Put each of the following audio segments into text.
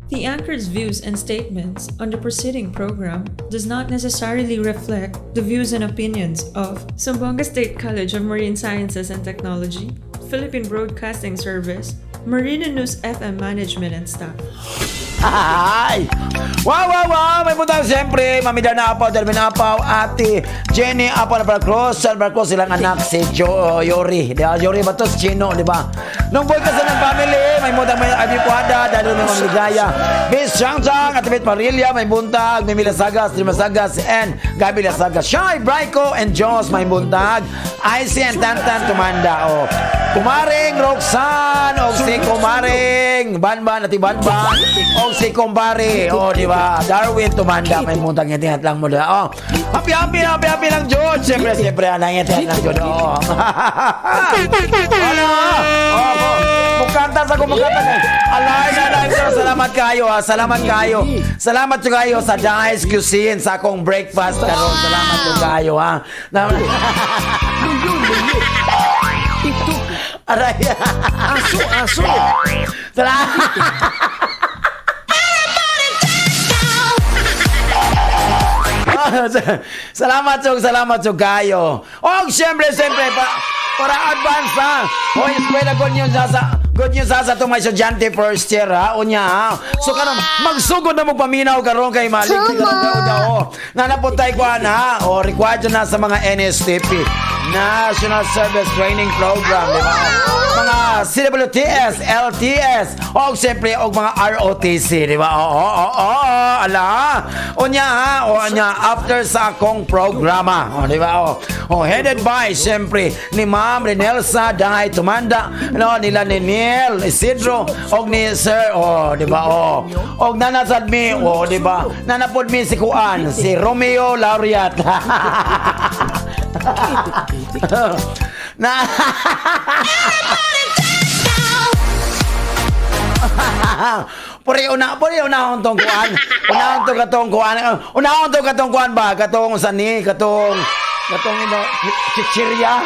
The anchor's views and statements on the preceding program does not necessarily reflect the views and opinions of Zamboanga State College of Marine Sciences and Technology, Philippine Broadcasting Service, Marina News FM management and staff. Ay! Wow! May buntag siyempre, Mami Dana Apaw, Delvin Apaw, Ate Jenny Apaw na Cruz, San Cruz, silang anak si Jo, Yori. Di ba? Yori ba to? Si Chino, di ba? Nung boy ka sa ng family, may buntag may Abi Puada, dahil may Ma'am Ligaya. Miss Chang Chang, Ate Beth Parilla, may buntag, may Mila Sagas, Lima Sagas, and Gabi Lasagas. Shai, Bryco, and Jones, may buntag. IC and Tantan Tumanda, oh. Kumaring Roxanne, o si Kumaring Banban, Ate Banban, o si Kumbari, o di ba? Darwin Tumanda, may buntag ngiti lang mo da. Oh. Happy, happy, happy, happy lang, George. Siyempre, siyempre, anang ngiti lang, George. Oh. Ano? Oh, mukanta sa kumukanta. Alay, alay, pero salamat kayo, ha. Salamat kayo. Salamat kayo sa Dice Cuisine sa akong breakfast karon. Salamat kayo, ha. Aray. Aso, aso. Salamat. Salamat sug, salamat sug kayo. Og siyempre, siyempre pa, para advance ha. Hoy, spread a good news ha, sa good news ha sa itong mga estudyante first year ha. Unya ha. So karon magsugod na mo paminaw karon kay malik karon daw daw. Nanaputay ko ha. O required na sa mga NSTP. National Service Training Program, di ba? Mga CWTS, LTS, o siyempre og mga ROTC, di ba? Oo, oo, oo, ala. Unya ha, o unya after sa akong programa, o di ba? O, o headed by siyempre ni Ma'am Renelsa Dahay Tumanda, no, nila ni Neil Isidro og ni Sir, o di ba? O, og nanasad mi, o di ba? Nanapod mi si Kuan, si Romeo Lauriat. Na Puri una, puri unahon tong kuan. Unahon tong katong kuan. Unahon tong katong kuan ba? Katong sani, katong katong ino chichirya.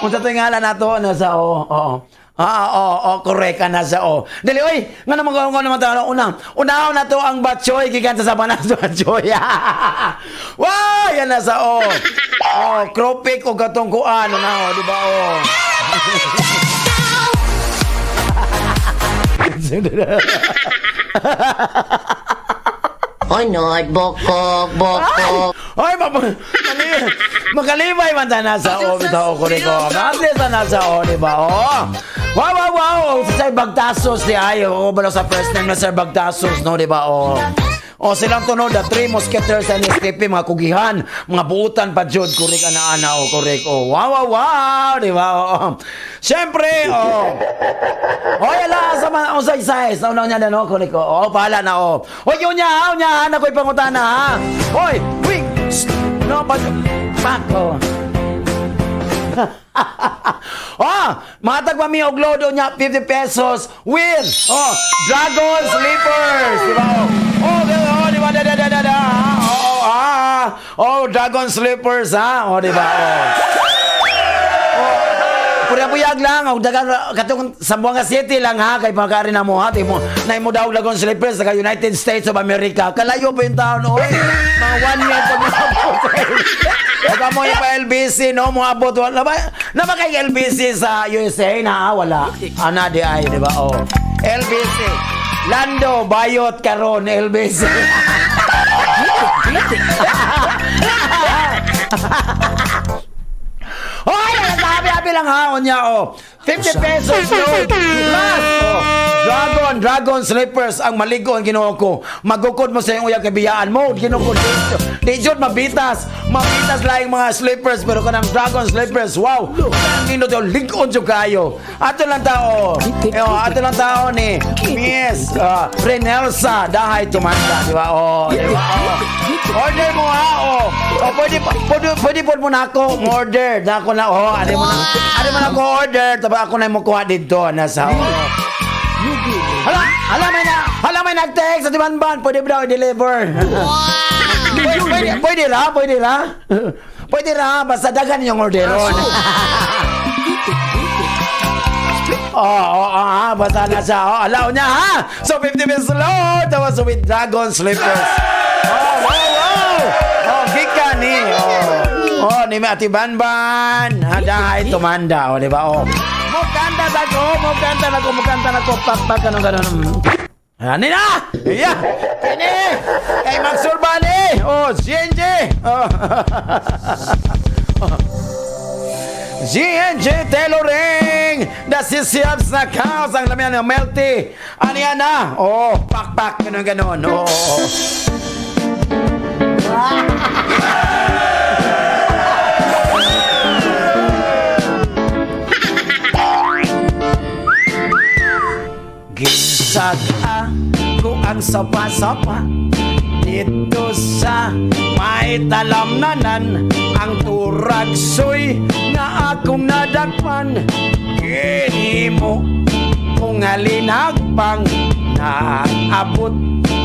Unsa to ngalan nato nasa o. Oo. Ah, oo, oo, correct ka nasa o. Dili oy, nga naman ko naman tayo una. Unahon na to ang batchoy gikan sa Sabanas batchoy. Wow, yan nasa o. Oh, kropik o katong kuan unahon, di ba o. Honod, bokok, bokok. Ay, makalibay man ta nasa o, bitaw ko riko. At ta nasa o, di ba? Oh. Wow, wow, wow. Si Sir Bagtasos di ay. O, balo sa first name na Sir Bagtasos, no, di ba? Oh. O silang tunod, the Three Musketeers and STP, mga kugihan, mga buutan pa jud, kurik ana ana o kurik o. Wow, wow, wow, di ba? Oh. Siyempre, oh. Oy, ala sa mga unsay size. Nauna niya na no, kurik o. Oh, pahala na o. Oy, unya, ha, unya, na ko'y pangutana ha. Oy, wait. No, pa pak oh. Oh, matag pa mi og lodo niya 50 pesos with oh, Dragon Slippers, di ba? Oh, oh, di ba? Da da da da da. Oh, oh, ah. Oh, Dragon Slippers ha. Oh, di ba? Oh. Oh, puyag lang og dagan katong Zamboanga City lang ha kay pagkari na mo ha timo na imo daw Dragon Slippers sa United States of America. Kalayo pa yung taon oy. Mga 1 year pag moabot. Baka mo yung pa LBC no moabot wala ba na ba kay LBC sa USA na wala. Ana di ay di ba? Oh. LBC. Lando Bayot karon LBC. Hoy, sabi happy lang ha, unya oh. 50 pesos load plus oh. Dragon, Dragon Slippers ang maligon Ginoo ko. Magukod mo sa iyong uyag kay mo, Ginoo ko dito. Di jud mabitas, mabitas laing mga slippers pero kanang Dragon Slippers, wow. Nino to lig-on jud kayo. Ato lang tao. Eh, oh, ato lang tao ni Miss Renelsa Dahay Tumanda, di ba? Oh, di ba? Oh. Order mo ha, oh. Oh, pwede pwede pwede po mo na ako order. Na ako na oh, ani mo na ako order, tapos ako na mo kuha dito nasa oh. Hala, hala may na, hala may nag-text sa Tibanban, pwede ba daw i-deliver? Pwede, pwede, pwede ra, pwede ra. Pwede ra, basta daghan yung orderon. Oh, ah, basta na siya. Oh, alaw niya, ha? So, 50 minutes Lord. That was with Dragon Slippers. Oh, wow. Oh, gikan ni. Oh, ni Ate Banban. Hadahay tumanda. Oh, di ba? Oh. Mukanta na ko, mukanta na ko, mukanta na ko. Pakpak, ganun, ganun. Ano na? Yeah. Ini. Kay Max Urbani. Oh, GNG. Oh. GNG Tailoring! The CCFs na cows ang lamian ng melty. Ano yan na? Oh, pakpak, ganun ganun. Oo. Oh, Ginsag ako ang sapa-sapa dito sa may talamnanan, ang turagsoy nga akong nadakpan, kinimo kung alinagpang naabot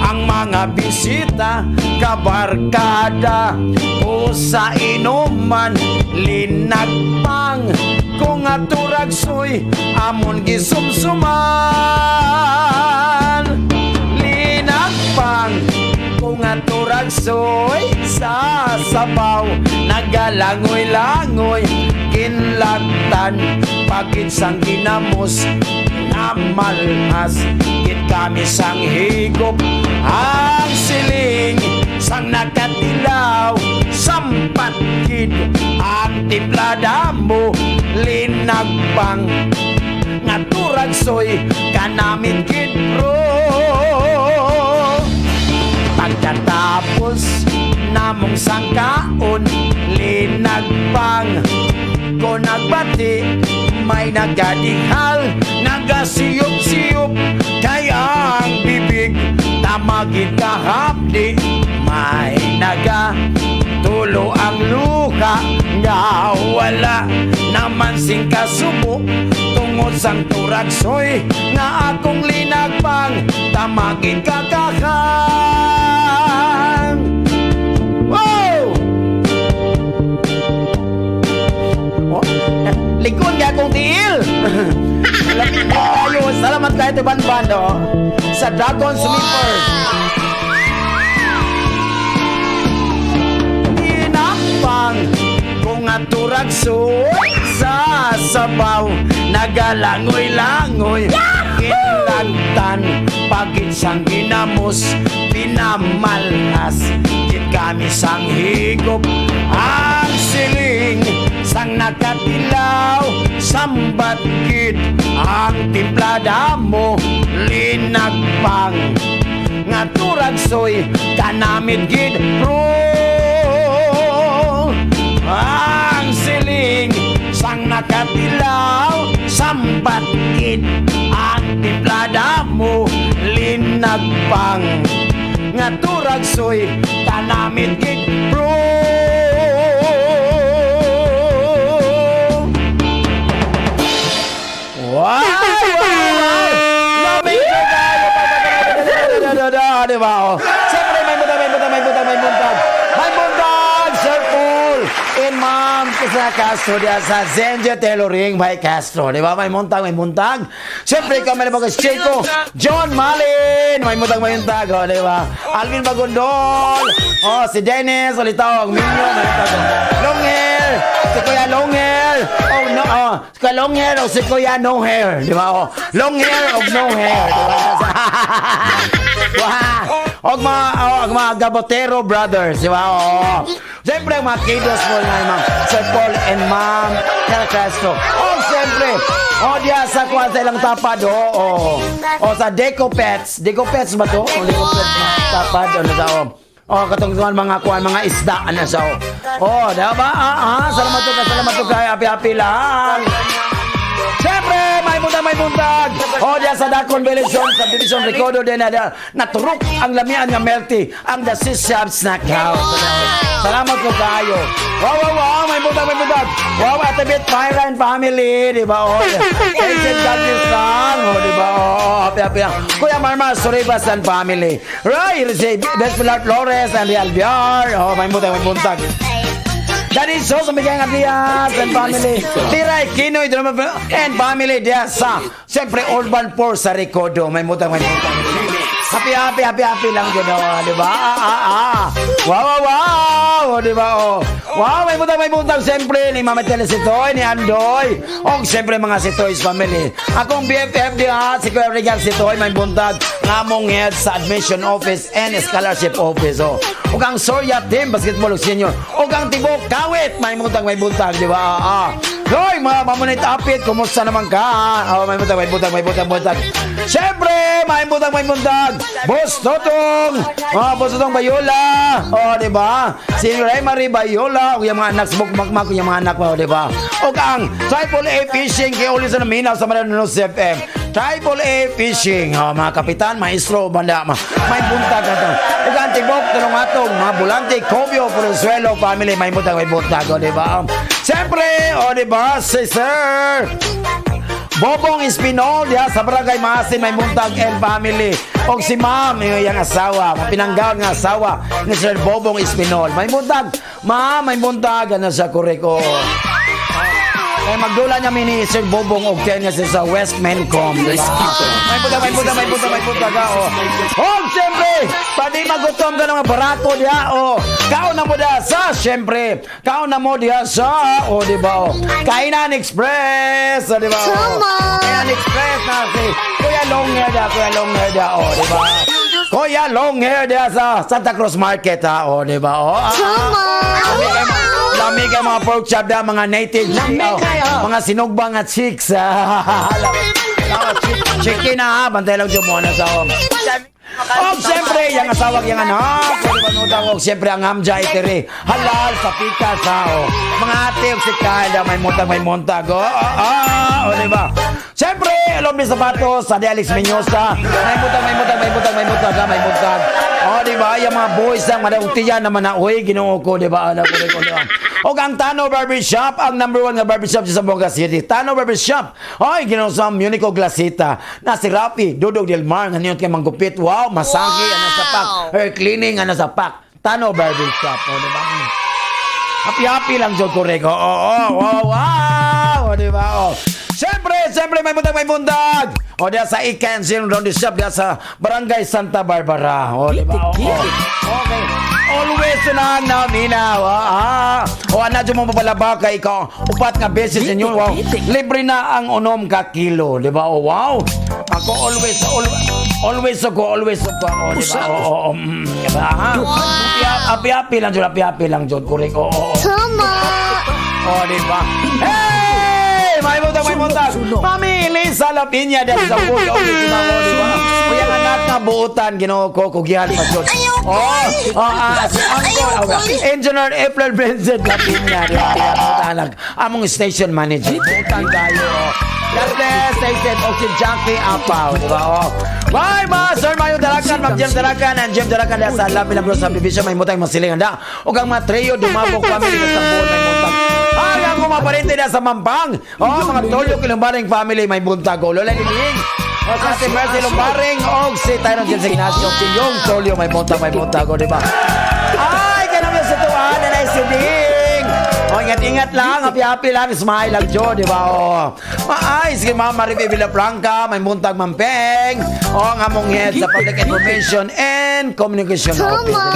ang mga bisita, kabarkada o sa inuman, linagpang kung aturagsoy amon gisumsuman, linagpang kung aturagsoy sa sabaw nagalangoy-langoy, kinlagtan pagit sang ginamos namalhas gid kami sang higop, ang siling sang nakatilaw, sampat gid ang timplada mo, linagpang nga turagsoy kanamit gid bro. Pagkatapos namong sangkaon, linagpang ko nagbati, may nagadihal nagasiyop-siyop kay ang bibig tamagid kahapdi, may naga tulo ang luha nga wala naman sing kasubo tungod sang turagsoy nga akong linagpang tamagid kakahang. Wow! Oh, likon nga akong tiil. Lapit na tayo. Salamat kayo to Banban, oh. Sa Dragon Slippers. Tinapang kung aturagsoy sa sabaw nagalangoy-langoy, kinlagtan pagit sang ginamos pinamalhas gid kami sang higop, ang siling sang nakatilaw, sambat gid ang timplada mo, linagpang nga turagsoy kanamit gid bro, ang siling sang nakatilaw, sambat gid ang timplada mo, linagpang nga turagsoy kanamit gid bro. Wow! Wow! Wow! Di ba? Oh. Siyempre, may buntag, may buntag, may buntag, may buntag. May buntag, Sir Paul and Ma'am Kisa Castro diya sa Zenja Tailoring by Castro. Di ba? May buntag, may buntag. Siyempre, ikaw may mga Chico, John Malin. May buntag, may buntag. Oh, di ba? Alvin Bagondol. Oh, si Dennis Olitaw. Minyo, may buntag. Long hair. Si Kuya Long Hair. Oh, no. Oh, si Kuya Long Hair o si Kuya No Hair. Di ba? Oh, long hair o no hair. Di ba? Wow. Og mga, oh, og mga Gabotero Brothers, di ba? Oh. Siyempre, ang mga kidos po na Ma'am Sir Paul and Ma'am Kel Castro. Oh, siyempre, oh, diya sa kuwan sa ilang tapad, oh, oh. Oh, sa Deco Pets. Deco Pets ba to? Oh, Deco Pets na tapad, ano sa, oh. Oh, katong kuwan mga kuwan, mga isda, ano sa, oh. Oh, di ba? Ah, ah, salamat to kay happy-happy lang. Siyempre, may buntag, may buntag. O, diyan sa Dakon Village Zone, sa Division Recodo din na naturok ang lamian nga melty, ang The Sisab Snack House. Salamat po kayo. Wow, may buntag, may buntag. Wow, Ate Bit, Myra and family, di ba? Oh, Agent Godly lang, oh, di ba? Oh, happy, happy lang. Kuya Marma, Soribas and family. Right, si Best Pilar Flores and Real Biar. Oh, may buntag, may buntag. Daddy Sos, Miguel Diaz and family. Tiray Kinoy and family diya sa, siyempre, Urban 4 sa Ricodo. May mutang, may mutang. Happy, happy, happy, happy lang yun, oh, di ba? Ah, ah, ah. Wow, wow, wow! Oh, di ba? Oh. Wow, may butang, siyempre, ni Mama Tele Sitoy, ni Andoy. Oh, siyempre, mga Sitoy's family. Akong BFF di ha, si Kuya Regan Sitoy, may buntag. Ngamong head sa admission office and scholarship office. Oh. Ug ang Soria Team Basketball Senior. Ug ang Tibok Kawit, may buntag, di ba? Ah, ah. Hoy, mga mamunit apit, kumusta naman ka? Ah? Oh, may buntag, may buntag, may buntag, buntag. Siyempre, may buntag, may buntag. Boss Totong! Oh, Boss Totong Bayola! Oh, di ba? Si Ray Marie Bayola, ug yung mga anak, sa Bukmakmak, yung mga anak mo, di ba? Ug ang Triple A Fishing, kay uli sa naminaw sa Maranunos FM. Triple A Fishing, oh, mga kapitan, maestro, banda, may buntag na to. Ug ang Tibok, tulong atong, mga Bulante, Cobio, Consuelo family, may buntag, oh, di ba? Siyempre, oh, di ba, si Sir Bobong Espinol diha sa Barangay Maasin, may buntag and family. Og si Ma'am, yung iyang asawa, mapinanggaon nga asawa ni Sir Bobong Espinol. May buntag, Ma'am, may buntag ano sa Kureko. Ay magdula niya ni Sir Bobong og tennis sa West Mencom, di ba? May buntag, may buntag, may buntag, may buntag, ah, oh. Oh, siyempre, pwede magutom ka ng mga barako diha, oh. Kaon na mo diha sa, siyempre, kaon na mo diha sa, oh, di ba, oh. Kainan Express, oh, di ba, oh. Kainan Express na si Kuya Long Hair diha, Kuya Long Hair diha, oh, di ba? Kuya Long Hair diha sa Santa Cruz Market, ha, oh, di ba, oh. Ah, ah. Lami kay mga pork chop da, mga native oh, mga sinugba nga chicks. Ah. Oh, chicken na ha, bantay lang dyan muna sa home. Oh, siyempre, yung asawag yung anak. Pwede ba nutang, oh, siyempre, ang hamja itiri. Halal sa pikas, ha, oh. Mga ate, og si Kyle, ah, may muntag, oh, oh, oh, oh, di ba? Siyempre, alam ni Sapatos, sa Alex Menyosa, may muntag, may muntag, may muntag, may muntag, ha, may muntag. Oh, di ba? Yung mga boys ang madauntiyan naman na, uy, ginoo ko, di ba? Ano, ko, di ba? Og ang Tano Barber Shop, ang number one nga barber shop sa Zamboanga City. Tano Barber Shop. Ay, ginoo sa Munico Glasita. Na si Rafi, Dudog Del Mar, nga kay manggupit. Wow, masaki, ano sa pack. Hair cleaning, ano sa pack. Tano Barber Shop. O, di ba? Happy happy lang jud korek. Oo, oh, oh, wow. O, di ba? Oh. Siyempre, siyempre, may bundag, may bundag. O, diya sa Ikan Zero Round Shop, diya sa Barangay Santa Barbara. O, di ba? Oo. Okay. Always na naminaw. Ah, ah. O, ana dyan mo mapalaba kay ikaw. Upat nga beses ninyo. Wow. Libre na ang unom ka kilo. Di ba? Oh, wow. Ako always, always, always ako, always ako. O, di ba? Oo, oo, di ba? Ha? Happy, happy lang dyan, happy, happy lang dyan. Correct. Oo, oo. Oh, di ba? Hey! May buntag, may buntag. Mami Elisa Lapinya dahil sa buhay. Okay, si Mamo, di ba? Kuya anak nga buutan, ginoo ko, kugihan pa dyan. Oh, oh, ah, si Uncle, oh, Engineer April Vincent Lapinya, di ba? Anak, among station manager. Buutan tayo, oh. God bless, stay safe, og si Jackie Apaw, di ba? Oh. Bye, ma! Sir Mayo Darakan, Ma'am Jem Darakan, and Jem Darakan dahil sa Labi na Bro Subdivision, may mutang masiling handa. Og ang mga trio, dumabok family sa buon, may mutang. Ay, ang mga parente na sa Mampang. Oh, mga Tolyo Kilumbaring family, may buntag. Oh, Lola Liling. O sa si Mercy Lumbaring, og si Tyron James Ignacio, si Yung Tolyo, may buntag, oh, di ba? Ay, ganun yung sa tuwan, na si Ding. O, ingat-ingat lang, happy-happy lang, smile lang, Jo, di ba? O, maay, sige, Ma'am Marife Villafranca, may buntag Mampeng. O, ang among head sa Public Information and Communication Office. Di ba?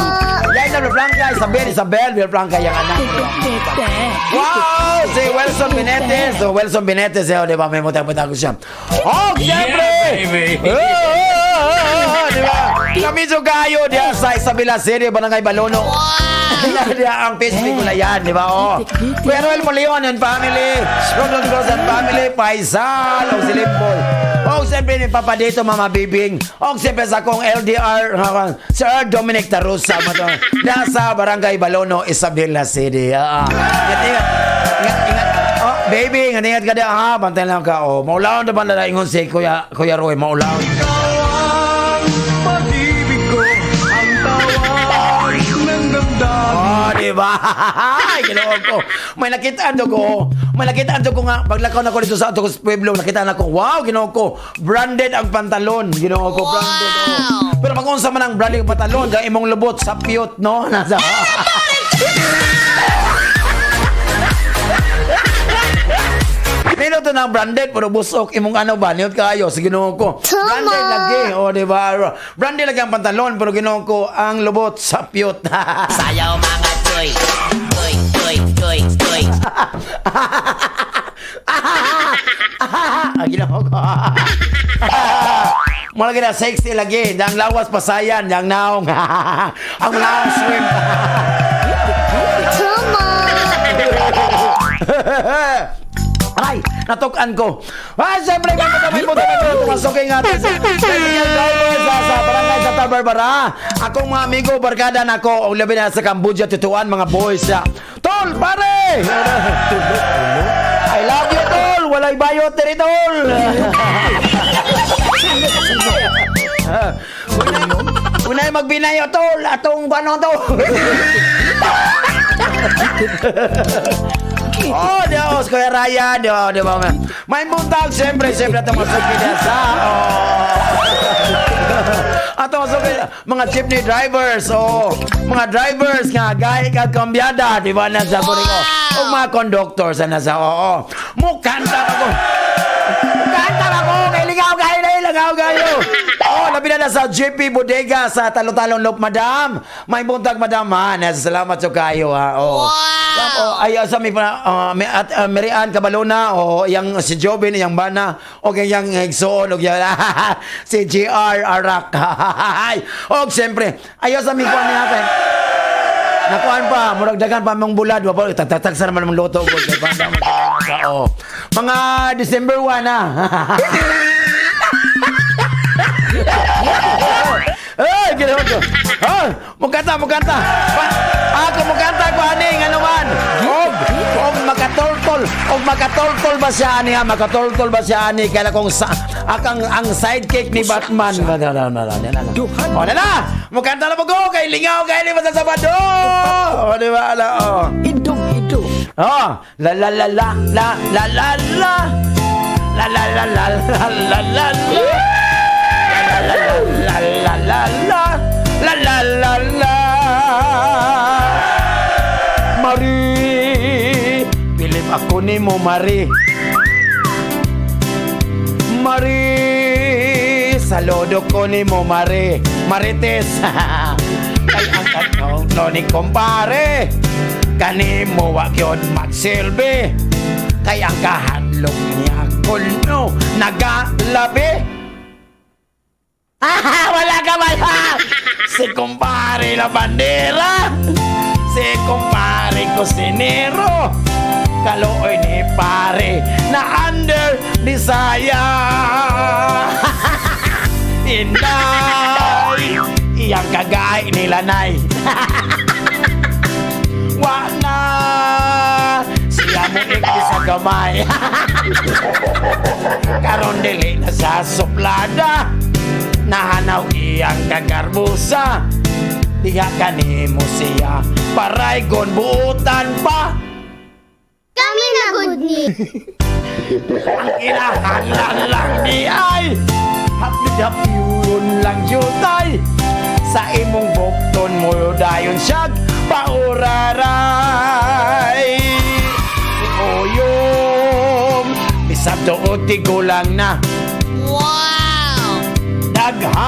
Yan na Villafranca, Isabel, Isabel Villafranca, yung anak. Di ba? Wow! Si Wilson Benetes. So, Wilson Benetes, eh, di ba? May mutang-mutang ko siya. Oh, siyempre! Yeah, baby. Oh, oh, oh, oh, di ba? Kami kayo diya sa Isabela City, Barangay Balono. Wow! Diya ang Facebook na yan, di ba? Oh. Kuya Noel Molion and family, Rodon Cruz and family, Faisal, o si Limboy. O siyempre ni Papa dito, Mama Bibing. O siyempre sa akong LDR, Sir Dominic Tarusa, mato, nasa Barangay Balono, Isabela City. Ah, ah. Ingat, ingat. Ingat, ingat. Oh, baby, ingat, ingat ka diya, ha. Bantay lang ka. Oh, maulawon na ba na ingon si Kuya, Kuya Roy, maulawon. Pag-ibig ko ang tawag ng damdamin. Oh, di ba? Ay, ginoo ko. May nakitaan do ko. May nakitaan do ko nga paglakaw na ko dito sa ato sa pueblo, nakita na ko, wow, ginoo ko. Branded ang pantalon. Ginoo ko, branded. Oh. Pero mag-unsa man ang branded ang pantalon, dahil imong lubot sa piyot, no? Nasa. Nindot na branded pero busok imong ano ba, nindot kaayo sa Ginoo ko. Branded lagi, oh, di ba? Branded lagi ang pantalon pero Ginoo ko ang lubot sa piyot. Sayaw mga choy. Choy, choy, choy, choy. Ang Ginoo ko. Mura na sexy lagi, ang lawas pasayan, yang naong. Ang naong shrimp. Aray, natukan ko. Ah, siyempre, mga kamay mo tumasukin nga natin. Tricycle driver sa barangay Santa Barbara. Akong mga amigo, barkada nako, og labi na sa Cambodia, Tutuan, mga boys. Tol, pare! I love you, tol! Walay bayot diri, tol! Unay magbinayo, tol! Atong ano, tol! Oh, Diyos, Kuya Ryan, Diyos, di ba? May buntag, siyempre, siyempre, atong masuki na sa, oh. Atong masuki, mga jeepney drivers, oh, mga drivers nga, gay ka kambyada, di ba, nasa ko. O mga conductors, nasa, oo. Mukanta ako. Mukanta ako, kay ligaw kayo na ligaw kayo. Oh, labi na sa JP Bodega sa Talo-Talon Loop, madam. May buntag, madam, ha. Nasa salamat sa kayo, ha. Oh. Wow. Oh, ay, sa may, may at Mary Ann Cabalona, oh, yang si Jobin, yang bana, okay, yang Higsoon, og yang si GR Arak. Og siyempre, ayaw sa may kuan niya kay. Nakuan pa, murag daghan pa mong bulad, wa pa tagtagsa naman mong luto ko. Oh. Mga December 1 na. Eh, ginawa ko. Ah, mukanta, mukanta. Pa, ako mukanta ko ani ngano man. Og makatoltol, og makatoltol ba siya ani ha? Makatoltol ba siya ani kaya kung sa akang ang sidekick ni Batman. Na na na na na. Na. Oh, na na. Mukanta na mo ko kay lingaw kay ni sa Sabado. Oh, di ba ala oh. Idog, idog. Oh, la la la la la la la la. La la la la la la la la. La la la la la la la la la. Marie, bilib ako nimo Marie. Marie, saludo ko nimo Marie. Marites. Kay ang katong no ni kumpare. Kanimo wa gyud magsilbi. Kay ang kahadlok niya kuno nagalabi. Ah, wala ka wala. Si kumpare la bandera. Si kumpare kusinero. Kalooy ni pare na under desire. Inay, iyang kagay nila nay. Wa na siya mo ikli sa gamay. Karon dili na sa suplada. Nahanaw iyang kagarbusa. Diha kanimo siya paraygon buutan pa. Kami na good ni. Ang kinahanglan lang di ay hapyun lang jutay. Sa imong bukton mo dayon siyag pauraray. Si Oyong bisag doon tigulang na. Wow! Daghang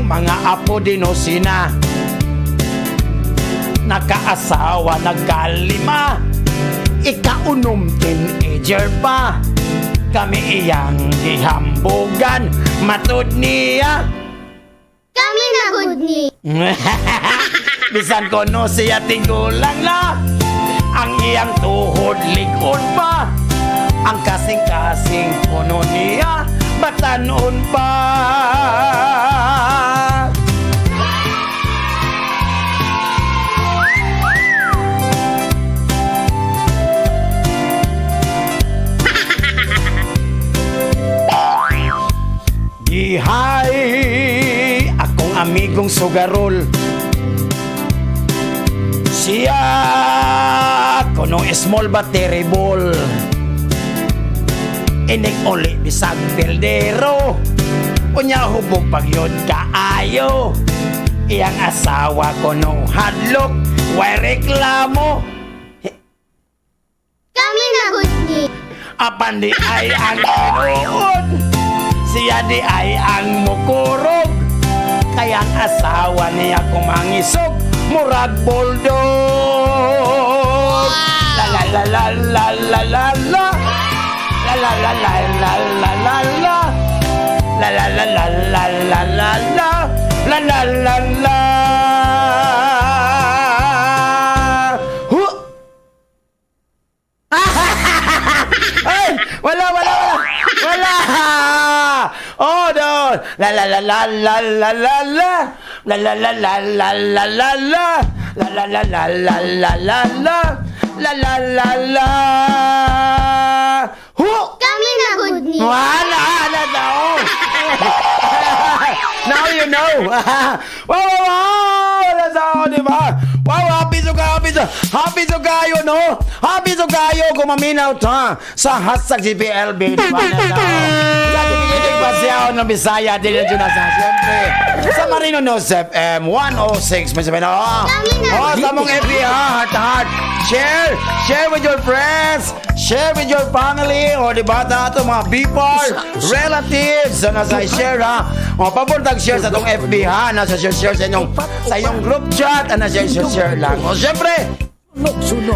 mga apo dinusina. Nakaasawa, nagkalima. Ikaunom teenager pa. Kami iyang gihambugan. Matud niya. Kami na good ni. Bisan ko no siya tigulang na. Ang iyang tuhod likod pa. Ang kasing-kasing puno niya batanon pa. Gihay akong amigong sugarol. Siya kuno small but terrible. Inig uli bisag pildero. Unya hubog pagyod kaayo. Iyang asawa kuno hadlok, way reklamo. Kami na good ni. Apan di ay ang tinuod. Siya di ay ang mukurog. Kaya ang asawa niya kumangisog, murag bulldog. La la la la la la la la. La la la la la la la la. La la la la la la la la. La la la la. Huh! Ay! Wala, wala, wala! Wala! Oh, no! La la la la la la la la! La la la la la la la la! La la la la la la la la! La la la la! Huh! Kami na gud ni. Wala na daw! Now you know! Wow! Wala sa ako, di ba? Wow, happy so kayo, happy so, happy so kayo, no? Happy so kayo kung maminaw ta sa #GPLB, di ba? Sa Gipigitig pa siya ng Bisaya, di na dyan sa siyempre. Sa Marino News FM 106, may sabihin na, oh, oh, sa mong FB, ha, heart to heart. Share, share with your friends, share with your family, o di ba, ta ato mga bipar, relatives, ano sa share ha. O, pabor tag share sa atong FB ha, nasa share share sa inyong group chat, ano share share share lang. O siyempre,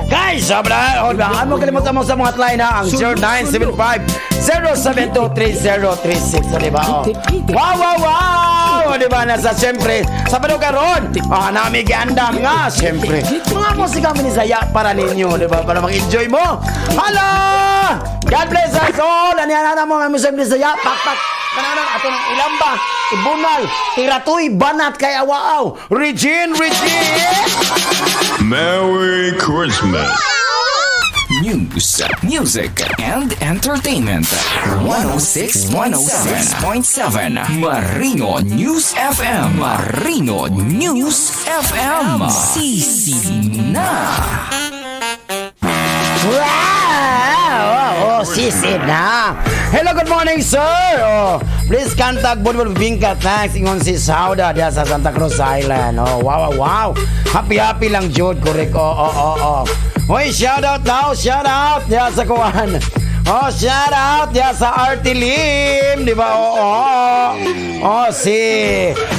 guys, sobra, o ba, ano kalimutan mo sa mga hotline ha, ang 0975 0723036, o di ba? O. Wow! O, di ba, nasa siyempre, sa pano karon, ah, nami giandam nga, siyempre. Mga musika minisaya para ninyo, di ba? Para mag-enjoy mo. Hala! God bless us all! Ano yan mo nga musika minisaya? Pakpak! Kananan, ato ng ilamba, ibunal, tiratoy, banat, kay awaaw. Regine, Regine! Merry Christmas. News, music, and entertainment. 106 106.7 Marino News FM. Marino News FM. Sisi na. Wow! Oh, sisi na. Hello, good morning, sir. Oh, please contact Budbud Bingka. Thanks. Ingon si Sauda diya sa Santa Cruz Island. Oh, wow. Happy, happy lang, Jude. Correct. Oh. Hoy, shout out now. Shout out diya sa kuan. Oh, shout out diya sa Artie Lim, di ba? Oo. Oh, si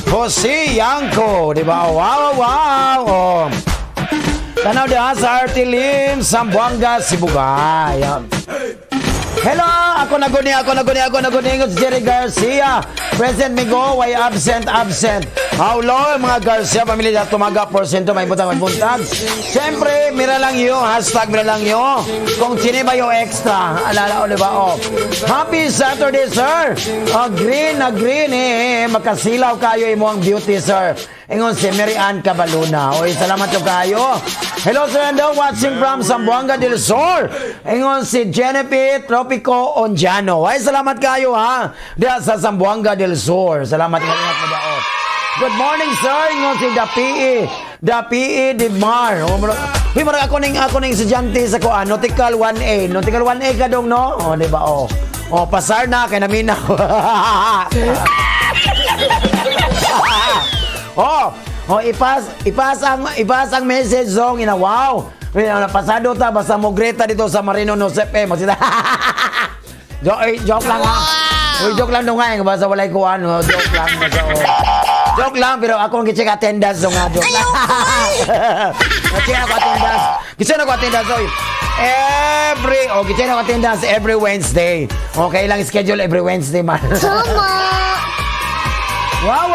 Jose Yanko, di ba? Wow. Oh. Tanaw diha sa Artie Lim, Zamboanga, Sibugay. Hello, ako na guni, ako na guni, ako na guni, si Jerry Garcia. Present migo, why absent, absent. How low, mga Garcia, pamilya tumaga, porsyento, may butang, may buntag. Siyempre, mira lang yo, #MiraLangYo. Kung sino ba yung extra, alala, o, diba, oh. Happy Saturday, sir. Oh, green na green, eh, eh, makasilaw kayo imo ang beauty, sir. Ingon si Mary Ann Cabaluna. Oy, salamat yo kayo. Hello, sir Ando, watching from Zamboanga del Sur. Ingon si Genevieve Tropico Onjano. Ay, salamat kayo ha. Diya sa Zamboanga del Sur. Salamat, ingat, ingat mo dao. Good morning, sir. Ingon si Dapii. Dapii Dimar. Oh, uy, murag ako ning estudyante sa kuan, Nautical 1A. Nautical 1A ka dong, no? Oh, di ba? Oh. Oh, pasar na kay naminaw. Oh, ipas ang message song ina wow. Ina pasado ta basta mo greta dito sa Marino no FM. Magsita. Joke, eh, joke lang ha. Uy, joke lang dong nga eh, basta walay kuan, oh, joke lang. Basta, oh. Joke lang pero ako ang gi-check attendance dong nga joke lang. Gi-check ako attendance. Gi-check ako attendance oy. Every, oh, gi-check ako attendance every Wednesday. Okay lang schedule every Wednesday man. Tama. Wow.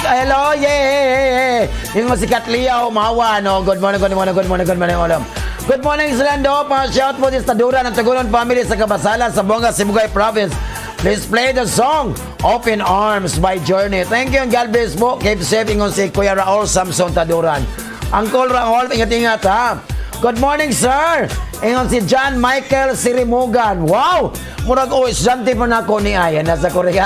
Hello, yeah. Yung si Katlia Umawa, no? Good morning, good morning, good morning, good morning, all. Good morning, Zlando. Pa-shout po sa Tadura ng Tagunon family sa Kabasalan, sa Bonga, Sibugay Province. Please play the song Open Arms by Journey. Thank you and God bless po. Keep safe, ingon si Kuya Raul Samson Taduran. Uncle Raul, ingat-ingat ha. Good morning, sir. Ingon si John Michael Sirimugan. Wow! Murag oh, estudyante pa na ako ni Ayan, nasa Korea.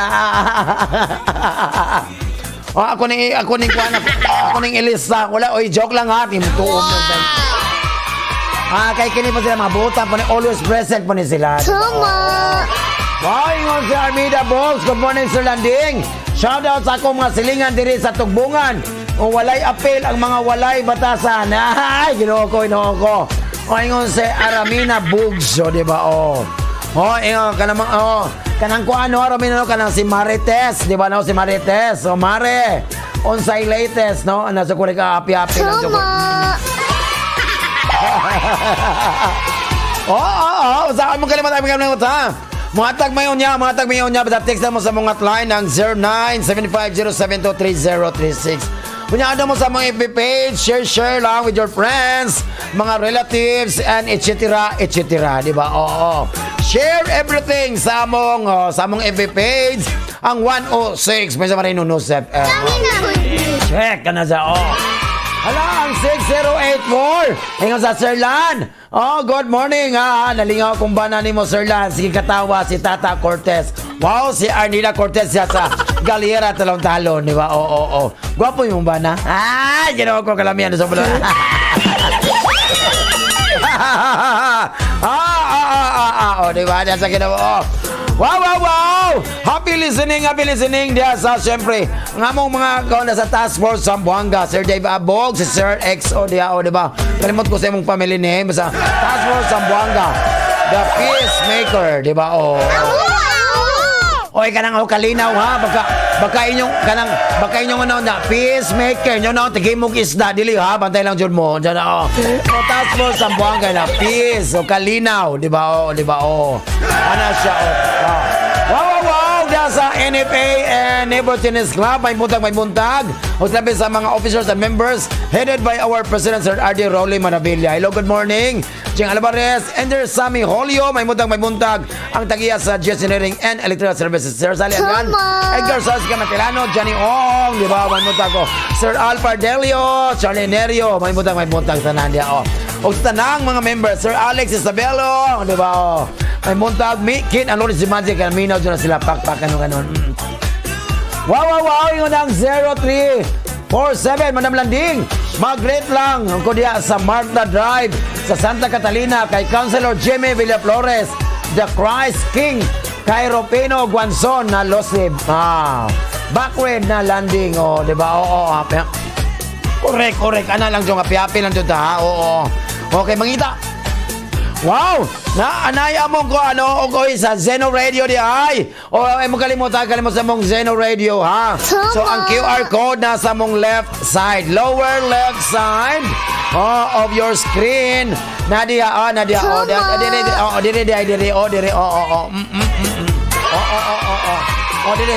Oh, ako ning kuan ako ning Elisa. Wala oy joke lang ha, timutuon mo. Ah, kay kini pa sila mga buta pa ni always present pa ni sila. Tama. Wow, ingon si Armida Bogs. Good morning, Sir Landing. Shout out sa akong mga silingan diri sa Tugbungan. Kung walay apel ang mga walay batasan. Ay, Ginoo ko, Ginoo ko. O ingon si Aramina Bugs, o di ba? Oh. Oh, ingon kanang oh, kanang kuan no, Romina, no, kanang si Marites, di ba no, si Marites. So Mare, unsay latest no? Nasa ko ka happy happy lang jud ko. Sumo. Oo. Sa mo kalimutan, mo kalimutan ha. Muhatag mayon niya, muhatag mayon niya. Basta text na mo sa mga line ng 0975-072-3036. Kunya mo sa mga FB page, share share lang with your friends, mga relatives, and etc. etc. Di ba? Oo. Share everything sa among oh, sa among FB page, ang 106 may sa Marino News FM. Kami na good ni. Check ka na sa oh. Hala, ang 6084. Ingon sa Sir Lan. Oh, good morning. Ah, nalingaw kung ba na nimo Sir Lan. Sige katawa si Tata Cortez. Wow, si Arnila Cortez siya sa Galera talon-talon, di ba? Oo. Gwapo yung bana. Ah, ginawa ko kalamian sa bulo. Ah. Oh, di ba? Diyan sa ginawa. Oh. Wow! Happy listening diya sa, siyempre, ang among mga kauna sa Task Force Zamboanga, Sir Dave Abog, si Sir XO diya, oh, di ba? Kalimot ko sa imong family name, sa Task Force Zamboanga, the Peacemaker, di ba? Oh. Oy, kanang ako kalinaw ha, baka baka inyong kanang baka inyong ano na peacemaker nyo na tigay mong isda dili ha, bantay lang jud mo. Diyan na oh. O taas mo sa buwangga na peace o kalinaw, di ba? Oh, di ba? Oh. Ana siya oh. Oh. Wow. Diyan sa NFA and Neighbor Tennis Club, may buntag, may buntag. O sabi sa mga officers and members headed by our President Sir R.D. Rowley Maravilla. Hello, good morning. Ching Alvarez, Ender Sammy Holio, may buntag, may buntag. Ang tagiya sa GS Engineering and Electrical Services. Sir Sally Agan, Tama. Edgar Solis Camatilano, Johnny Ong, di ba? May buntag ko. Sir Al Pardelio, Charlie Nerio, may buntag tanan diya, oh. O sa tanang mga members, Sir Alex Isabelo, di ba? Oh. May buntag, mi, kin, ano si Magic, Minaw, dyan na sila, pakpak, ano, kanon. Wow, yung ang 0347, Madam Landing. Mag-great lang ang kudya sa Martha Drive sa Santa Catalina kay Councilor Jimmy Villaflores, the Christ King, kay Ropino Guanzon na Losib. Ah, backward na landing, oh, di ba? Oo, ah, correct, correct. Ana lang dyan, happy lang dyan, ha? Oo. Okay, mangita. Wow! Na anay among ko ano og oy sa Zeno Radio di ay. O ay mo kalimutan kalimutan sa mong Zeno Radio ha. So ang QR code nasa mong left side, lower left side oh, of your screen. Nadia oh, nadia oh, di di di oh, di di di di oh, di oh oh oh. Oh oh oh oh oh. Oh, diri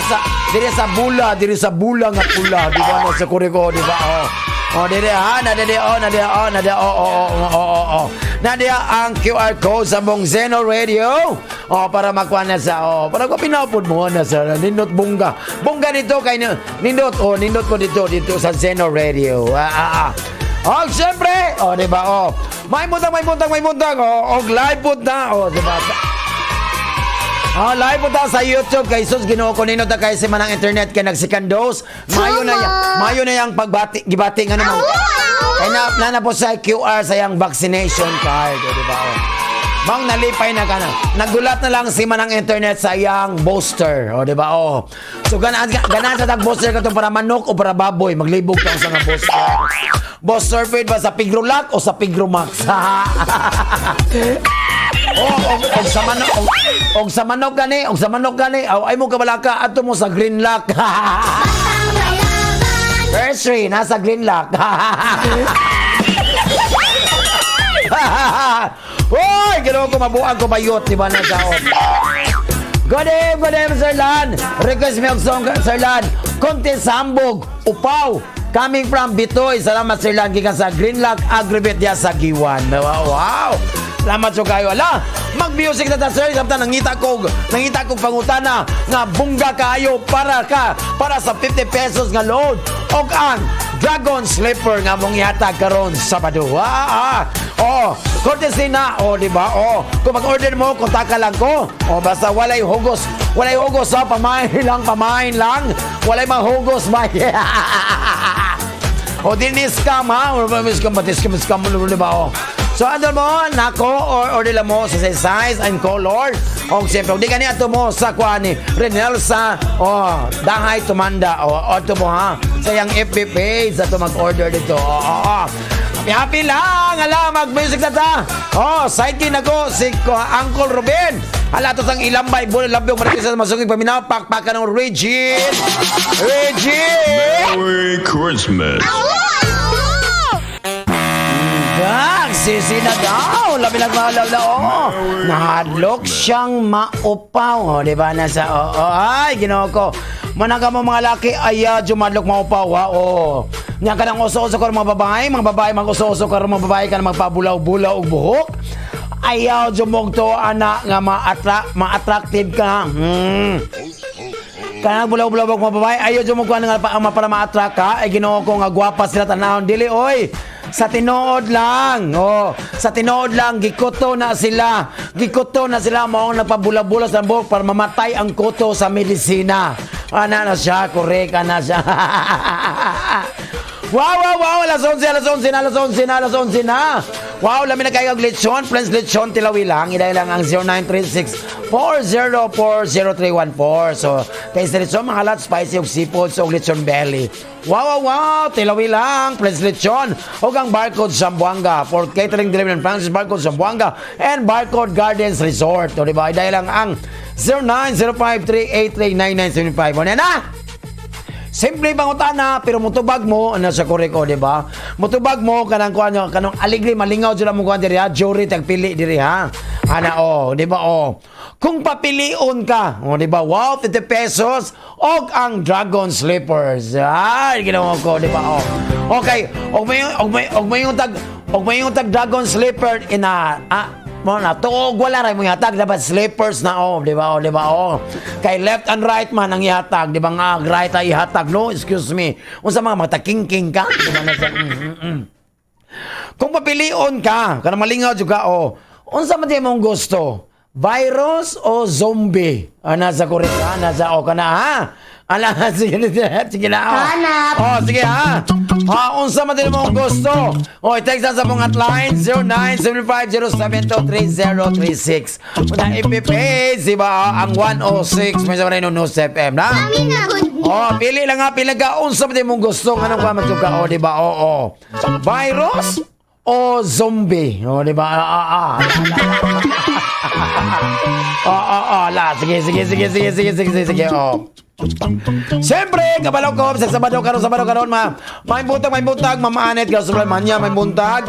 sa bula, diri sa bula nga pula, di ba na sa kuriko, di ba? Oh. Oh, diri ha, na diri oh, na diri oh, na diri oh oh oh oh oh oh. Na diya ang QR code sa mong Zeno Radio. Oh, para makuha na sa oh, para ko pinapod mo na sa nindot bungga. Bungga nito kay nindot oh, nindot ko dito dito sa Zeno Radio. Ah ah ah. Oh, siyempre, oh, di ba? Oh. May buntag, may buntag, may buntag. Oh, og live pud na. Oh, di ba? Oh, live po ta sa YouTube kay sus Ginoo ko nino ta kay si manang internet kay nag-second dose. Mayo na ya, mayo na yang pagbati gibati nga naman. Kay na, na, na po sa QR sa yang vaccination card, o, di ba? Oh. Mang nalipay na ka na. Nagulat na lang si manang internet sa iyang booster, o di ba? Oh. So ganaan ganaan sa tag booster katong para manok o para baboy, maglibog ka sa nga booster. Booster paid ba sa Pigrolac o sa Pigromax? Oh, og sa manok og sa manok gani, og sa manok gani, aw ay mo kabalaka adto mo sa Green Lock. First three, nasa Green Lock. Hoy, ginawa ko mabuang ko bayot, di ba na saot? Good evening, Sir Lan. Request me og song, Sir Lan. Konti sambog, upaw. Coming from Bitoy. Salamat, Sir Lan. Gikan sa Greenlock Agribet diya sa Giwan. Wow. Salamat so kayo. Ala, mag-music na ta, sir. Samtang nangita kog pangutana nga bungga kayo para sa 50 pesos nga load. Og ang Dragon Slipper nga mong ihatag karon Sabado. Ah, ah. Oh, courtesy na. Oh, di ba? Oh, kung mag-order mo, kontaka lang ko. Oh, basta walay hugos. Walay hugos ha, pamain lang, pamain lang. Walay mahugos ba? O, di ni scam ha. Or ba scam ba? Scam, scam, di ba? Oh. So, ano mo, nako, or order lang mo sa size and color. Og siyempre, di kani ato mo sa kuan ni Renelsa, oh, Dahay Tumanda, oh, ato mo ha. Sa iyang FB page ato mag-order dito. Oh. Happy happy lang, ala mag-music na ta. Oh, sidekick na ko si Uncle Ruben. Hala to sang ilambay bulan labi og marites sa masungig paminaw pakpakan ng Regine. Regine! Merry Christmas. Gag, sisi na daw. Labi nagmahalaw oh. Nahadlok siyang maupaw. Oh, di ba? Nasa, oh, oh. Ay, ginoo ko. Manang ka mo mga laki, ay, jumadlok maupaw, ha? Oh. Nya ka nang uso-uso ka mga babae, mag-uso-uso ka mga babae ka na magpabulaw-bulaw og buhok. Ayaw jumugto ana nga ma-attractive ka. Kanang bulaw-bulaw og mga babae, ayaw jud mo kuan nga pa, para ma-attract ka, ay Ginoo ko nga gwapa sila tanawon dili oy. Sa tinuod lang. Oh, sa tinuod lang gikuto na sila. Gikuto na sila mao ang nagpabula-bula sa buhok para mamatay ang kuto sa medisina. Ana na siya, correct ana siya. Wow, alas 11, alas 11 na, alas 11 na, alas 11 na. Wow, lami na kayo og lechon, friends lechon, tilawi lang. Iday lang ang 0936-404-0314. So, kay sa lechon, mga lot, spicy og seafood, so og lechon belly. Wow, tilawi lang, friends lechon. Og ang Barcode Zamboanga for catering delivery and Francis Barcode Zamboanga and Barcode Gardens Resort. O, diba? Iday lang ang 0905-383-9975. O, na! Simple pangutana pero mutubag mo ano sa korek o di ba? Mutubag mo kanang kuan kanang aligri malingaw jud mo kuan diri ha, jury tagpili diri ha. Ana o, di ba o? Kung papilion ka, o di ba? Wow, 50 pesos og ang Dragon Slippers. Ay, ginawa ko, di ba o? Okay, og may tag Dragon Slipper ina mo na tuog wala ra mo ihatag dapat slippers na oh di ba oh di ba oh kay left and right man ang ihatag di ba nga right ay ihatag no excuse me unsa mga matakingking ka di ba nasa, Kung papilion ka kanang malingaw jud ka oh unsa man di mong gusto virus o zombie ana sa korek ha nasa o kana ha ala sige sige na oh. Hanap. Oh, sige ha. Ha, unsa man din mong gusto? O, i-text lang sa mong hotline 0975-072-3036. Una FB page, di ba? Ang 106 may sa Marino News FM na. Kami na good ni. Oh, pili lang ha, pili ka. Unsa man din mong gusto? Anong ka man ka? O, di ba? Oo. Virus o zombie? O, di ba? Ah, ah, ah. Oo, la. Sige, sige, sige, sige, sige, sige, sige, sige. Oh. Siyempre, kabalaw ko, sa Sabado karon Sabado karon ma. May buntag, Mama Anet, sa manya, may buntag.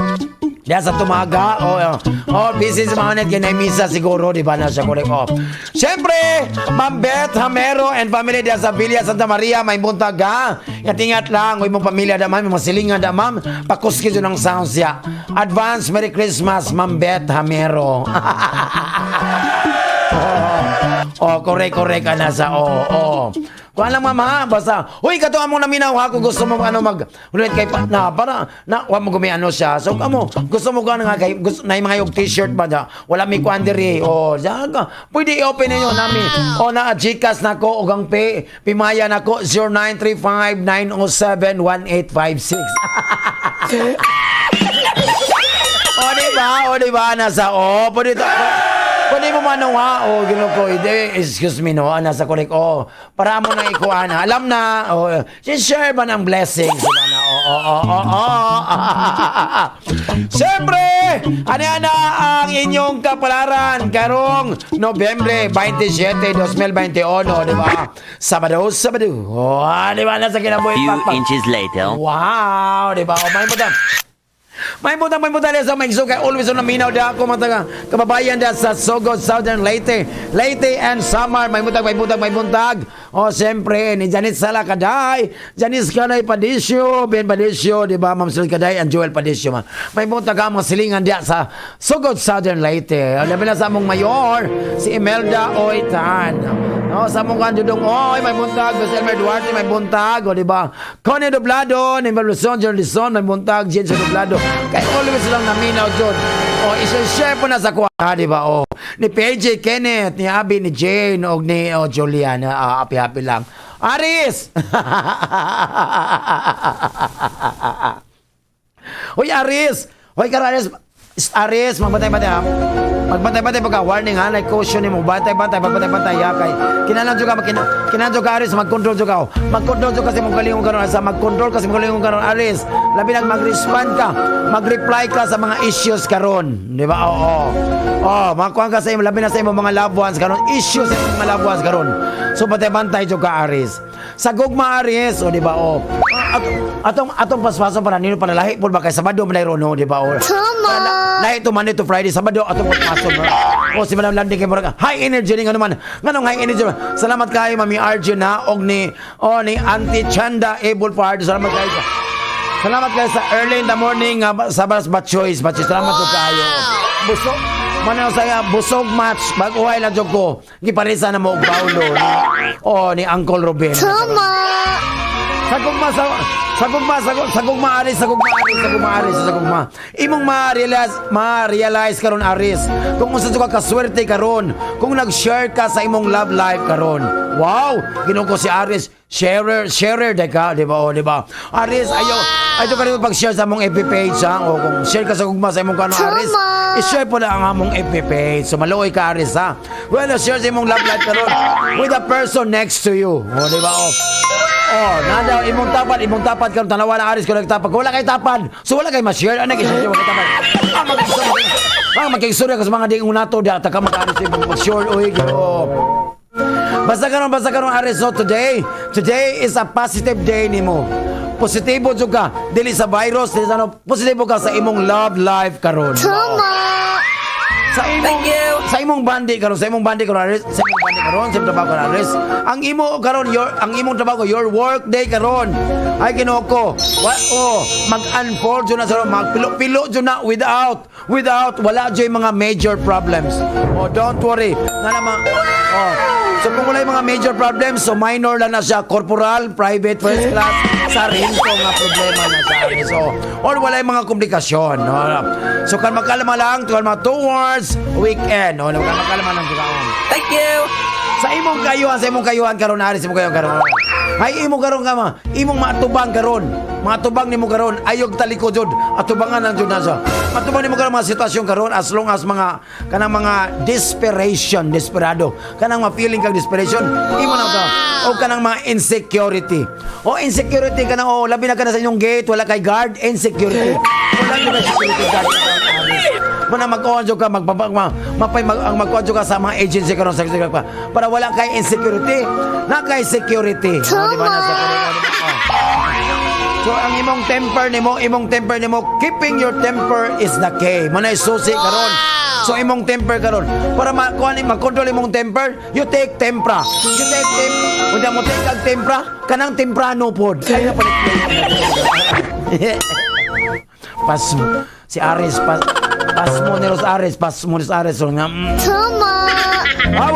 Diyan sa tumaga, oh, oh, oh busy si Mama Anet, kaya misa siguro, di ba na siya correct, oh. Siyempre, Ma'am Beth Hamero and family diyan sa Villa Santa Maria, may buntag ha. Ingat-ingat lang, uy mong pamilya da ma'am, mga silingan da ma'am, pakuski dyan ang sounds siya. Advance Merry Christmas, Ma'am Beth Hamero. Oh, correct, correct ka na sa, oh, oh. Kuha lang mama ha, basta, uy, kato mo na minaw ha, kung gusto mo ano mag, ulit kay, pa, na, para, na, wa mo gumi ano siya. So, kamo, gusto mo gano nga kay, gusto, na yung mga yung t-shirt ba na, wala mi kuan diri, oh, diyan ka, pwede i-open ninyo nami, oh, na, Gcash na ko, og ang pay, pimaya na ko, 0935-907-1856. O, di ba? O, di ba? Nasa, o, pwede to. Pwede mo manong ha? O, gino ko. Hindi, excuse me, no? Nasa correct. O, para mo na ikuan. ha? Alam na. O, share ba ng blessings? Diba na? O, o, o, o, o. Siyempre, ano na ang inyong kapalaran karong Nobyembre 27, 2021, di ba? Sabado, Sabado. O, di ba? Nasa kinabuhi. Few Pakpak. inches later. Wow, di ba? O, may butang. May butang, may butang sa may kay always on naminaw da ako mga taga kababayan da sa Sogod, Southern Leyte, Leyte and Samar. May butang, may butang, may buntag. O, siyempre, ni Janet Sala Kaday, Janice Kanay Padisio, Ben Padisio, di ba? Ma'am Sil Kaday and Joel Padisio. Ma. May buntag ang mga silingan da sa Sogod, Southern Leyte. O, labi na sa among mayor, si Imelda Oitan. No, sa mong kan dudong oy, may buntag, Jose Elmer Duarte may buntag, o di ba? Connie Doblado, Nimba Luzon, John Lizon, may buntag, James Doblado. Kay always lang naminaw jud. O i-share po na sa kuha, di ba? O ni PJ Kenneth, ni Abby, ni Jane, og ni o, Julian, happy happy lang. Aris! Hoy Aris! Hoy Aris! Aris, mamatay-matay ha. Magbantay-bantay pagka warning ha, like caution nimo, bantay-bantay, magbantay-bantay ya kay kinahanglan jud ka kinahanglan jud ka, Aris, mag-control jud ka. Oh. Mag-control jud ka sa imong kaugalingon karon, sa mag-control ka sa imong kaugalingon karon, Aris. Labi nag mag-respond ka, mag-reply ka sa mga issues karon, di ba? Oo. Oh, makuha ka sa imo, labi na sa imong mga loved ones karon, issues sa imong mga loved ones karon. So bantay-bantay jud ka, Aris. Sa gugma, Aris, o di ba? Oh. Atong paspaso para nino para lahi po ba kay Sabado man ro, no, di ba? Oh. Tama. Lahi to Monday to Friday, Sabado atong paspaso. O si Madam Landing kay murag high energy ni ngano man. Nganong high energy man? Salamat kay Mami Arjun ha og ni Auntie Chanda Able Pardo. Salamat kayo. Salamat kayo sa early in the morning sa Baras Batchoys. Batchoys. Salamat po kayo. Busog. Manaw saya busog match bag-uhay lang jud ko. Giparisa na mo og baulo ni Uncle Ruben. Tama. Sa gugma, sa gugma, sa gugma, Aris, sa gugma, Aris, sa gugma, Aris, sa gugma. Imong ma-realize karon, Aris, kung unsa jud ka kaswerte karon, kung nag-share ka sa imong love life karon. Wow, Ginoo ko si Aris, sharer, sharer de ka, di ba? O, di ba? Aris, ayo, ayo ka rin pag-share sa among FB page ha. O kung share ka sa gugma sa imong kano, Aris, Tama. I-share po na ang among FB page. So maluoy ka, Aris, ha. Well, share sa imong love life karon with the person next to you. O, di ba? O. Oh, nada imong tapad karon tanawa na, Aris, kung nagtapad. Kung wala kay tapad, so wala kay ma-share. Ano kay share wala kay tapad? Ah, mag ah, ka sa mga di nato di ata ka mag-Aris imong mag-share oy. Oh. Basta karon, Aris, so today is a positive day nimo. Positibo jud ka, dili sa virus, dili sa ano, positibo ka sa imong love life karon. Tama. Sa imong bandi karon, sa imong bandi karon, Aris, sa imong bandi karon, sa imong trabaho karon, Aris. Ang imo karon your ang imong trabaho, your work day karon. Ay, Ginoo ko. Wa oh, mag-unfold jud na sa magpilo-pilo jud na without without wala jud mga major problems. Oh, don't worry. Na naman. Oh. So kung wala yung mga major problems, so minor lang na siya, corporal, private, first class, sarento nga problema na sa amin. So, or wala yung mga komplikasyon. No? So, kalma kalma lang, kalma towards weekend. No? Kalma kalma lang kaon. Thank you. Sa imong kayuhan karon, Aris, imong kayuhan karon. Ay imo karon ka ma, imong maatubang karon. Maatubang nimo karon, ayog taliko jud. Atubangan lang jud na siya. Matubang nimo karon mga sitwasyon karon as long as mga kanang mga desperation, desperado. Kanang mga feeling kag desperation, imo na to. O kanang mga insecurity. O insecurity kanang o labi na ka na sa inyong gate, wala kay guard, insecurity. Wala gyud kay security guard. Muna mag-on ka magpapag ma, mapay mag, ang mag ka sa mga agency karon sa pa para wala kay insecurity na kay security. O, di ba na security, o, di ba? O. So ang imong temper nimo, keeping your temper is the key. Manay susi karon. So imong temper karon para makuha ni makontrol imong temper, you take tempra. You take temp, kung mo take ang tempra, kanang temprano pod. Ay na palit. Pas si Aris pas pas mo ni Ros Aris, pas mo ni Aris so nga. Tama. Wow.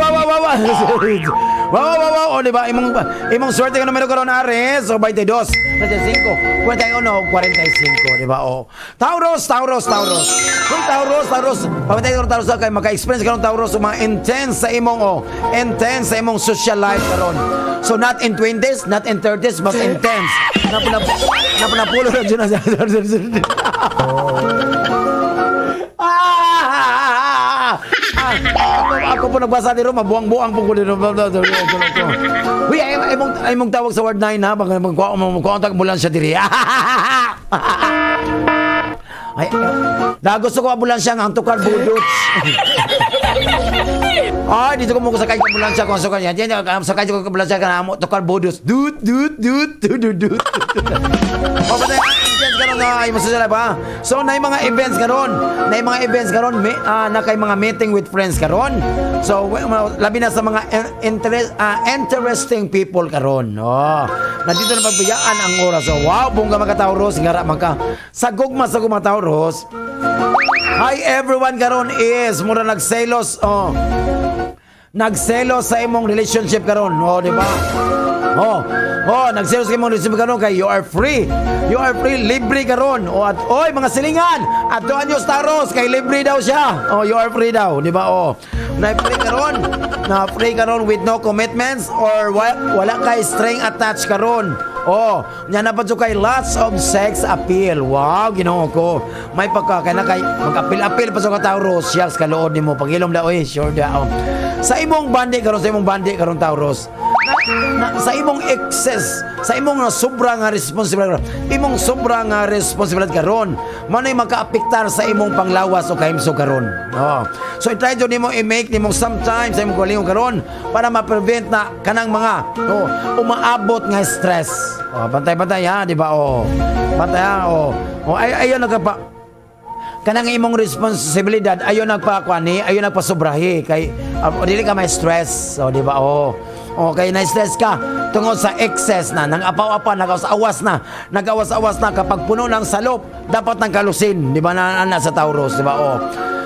Wow. O, di ba? Imong swerte ka numero karon, Aris. O, 22, 35, 41, 45, di ba? O. Taurus, Taurus, Taurus. Kung Taurus, Taurus, pamatay karon Taurus kay maka-experience karon Taurus sa mga intense sa imong oh, intense sa imong social life karon. So not in 20s, not in 30s, but intense. Napuna napunapulo na dyan na. Ah! Ah, ako po nagbasa dito, mabuang-buang po ko dito. Uy, ay, ay, mong, ay mong tawag sa Ward 9 ha, baka magkuha magkuha ang ambulansya diri. Ay, ay, na gusto ko ambulansya nga ang tukar budots. Ay, dito ko mo sakay sa ambulansya kung sakay yan. Yan, sakay ko sa ambulansya ka na tukar budots. Dut dut dut dut dut dut. O, basta events karon na ay masasala ba? So, na mga events karon, na mga events karon, may, na kay mga meeting with friends karon. So, labi na sa mga interesting people karon. Oh, nandito na pagbayaan ang oras. So, wow, bongga mga Taurus, ngara man ka. Sa gugma, Taurus. Hi everyone karon is mura nagselos oh. Nagselos sa imong relationship karon, oh, di ba? Oh, nagselos sa imong relationship karon kay you are free. You are free, libre karon. Oh, at oy, mga silingan, adtuan niyo sa Taurus kay libre daw siya. Oh, you are free daw, di ba? Oh. Na free karon, na free karon with no commitments or wala kay string attached karon. Oh, nya na pa jud kay lots of sex appeal. Wow, Ginoo ko. May pagka kay na kay mag-apil-apil pa sa ka, Taurus. Shucks, kaluod nimo pagilom da oy, sure da. Oh. Sa imong bandi karon, sa imong bandi karon, Taurus. Na, sa imong excess, sa imong sobra nga responsibilidad, imong sobra nga responsibilidad karon, mao nay makaapektar sa imong panglawas o kahimsog karon. Oh. So i-try jud nimo i-make nimo sometimes sa imong kaugalingon karon para ma-prevent na kanang mga, oh, umaabot nga stress. Oh, bantay-bantay ha, di ba? Oh. Bantay ha, oh. Oh, ay ayon nagpa kanang imong responsibilidad, ayon nagpakuan ni, ayon nagpasubrahi kay dili ka may stress, oh, di ba? Oh, kay na stress ka tungod sa excess na nang apaw-apa, nagawas-awas na, nagawas-awas na. Kapag puno ng salop, dapat nang kalusin, di ba, na, na sa Taurus, di ba? Oh,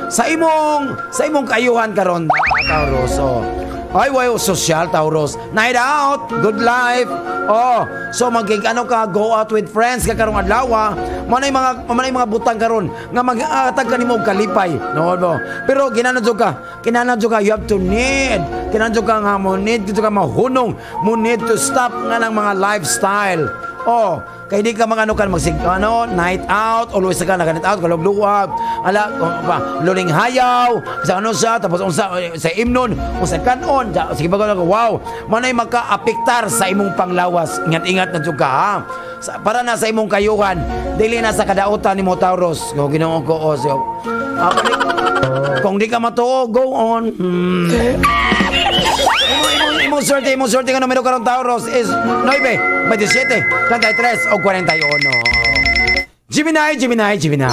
sa imong kaayuhan karon, Taurus, oh. Ay, wow, social, Taurus. Night out, good life. Oh, so magig ano ka, go out with friends ka karong adlaw. Manay mga butang karon nga mag-atag ka nimo og kalipay. No, no. Pero kinahanglan jud ka, kinahanglan jud ka, you have to need. Kinahanglan jud ka nga mo need jud ka mahunong, mo need to stop nga ng mga lifestyle. Oh, kay di ka mga ano ka magsig ano, night out, always ka naka night out, kalugluwag, ala, oh, pa, luning hayaw, sa ano siya, tapos unsa sa imnon, unsa kanon, sige ba ko, wow, manay maka-apektar sa imong panglawas. Ingat-ingat na jud ka ha. Para na sa imong kayuhan, dili na sa kadautan nimo, Taurus. Go, Ginoo ko, oh, so, kung di ka matuo, go on. Imong swerte nga numero karon, Taurus, is 9, 27, 33 o 41. Gemini, Gemini, Gemini.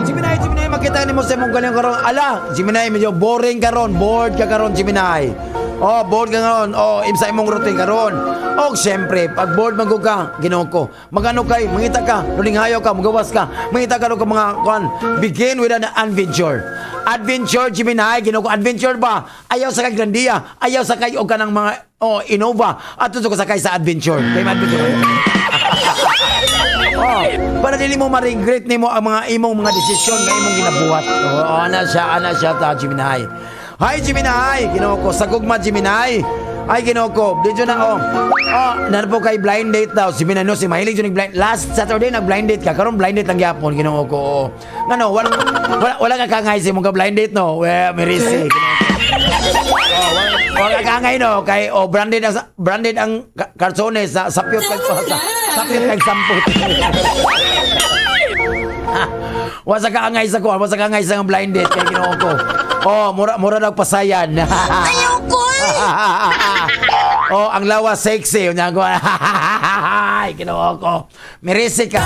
Gemini, Gemini, makita nimo sa imong galing karon. Ala, Gemini, medyo boring karon, bored ka karon, Gemini. Oh, bored ka karon. Oh, im sa imong routine karon. Oh, siyempre, pag bored man gud ka, Ginoo ko. Magano kay, mangita ka, lulinghayo ka, mugawas ka, mangita ka ka mga kuan, begin with an adventure. Adventure, Gemini, Ginoo ko, adventure ba? Ayaw sa kay Grandia, ayaw sa kay og kanang mga, oh, Innova, ato sa sakay sa adventure. Kay adventure. Oh, para dili mo ma-regret nimo ang mga imong mga desisyon nga imong ginabuhat. Oh, ana siya ta, Gemini. Hi, Gemini, Ginoo ko, sa gugma, Gemini. Ay, Ginoo ko, dito na, oh. Oh, na po kay blind date daw. Si Gemini no, si mahilig jud blind. Last Saturday nag blind date ka, karon blind date lang gyapon, Ginoo ko. Oh. Ngano, wala wala wala ka kangay sa imong ka blind date no. Well, mirisi. Oh, wala, wala ka kangay no kay, oh, branded ang karsones sa sapyot kag sa sapyot kag samput. Wasa ka angay sa kuan, wasa ka angay sa blind date kay Ginoo ko. Oh, mura mura daw pasayan. Ayoko! Oh, ang lawas sexy. Unya ko. Ay, Ginoo ko. Mirisi ka.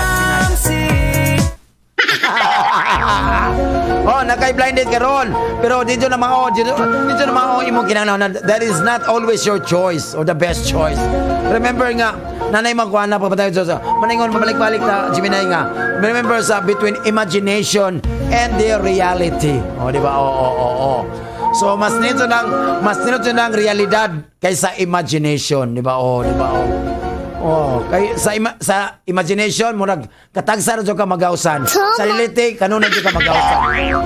Oh, nakay blinded karon. Pero dito na mga, oh, dito, dito na mga, oh, imong kinahanglan. That is not always your choice or the best choice. Remember nga, nanay magkuha na papatay sa maningon mabalik-balik na Gemini nga. Remember sa between imagination and the reality. Oh, di ba? Oh. So mas nito ng realidad kaysa imagination, di ba? Oh, di ba? Oh. Oh, kay sa imagination murag katagsa ra jud ka magawsan. Sa reality kanunay jud ka magawsan.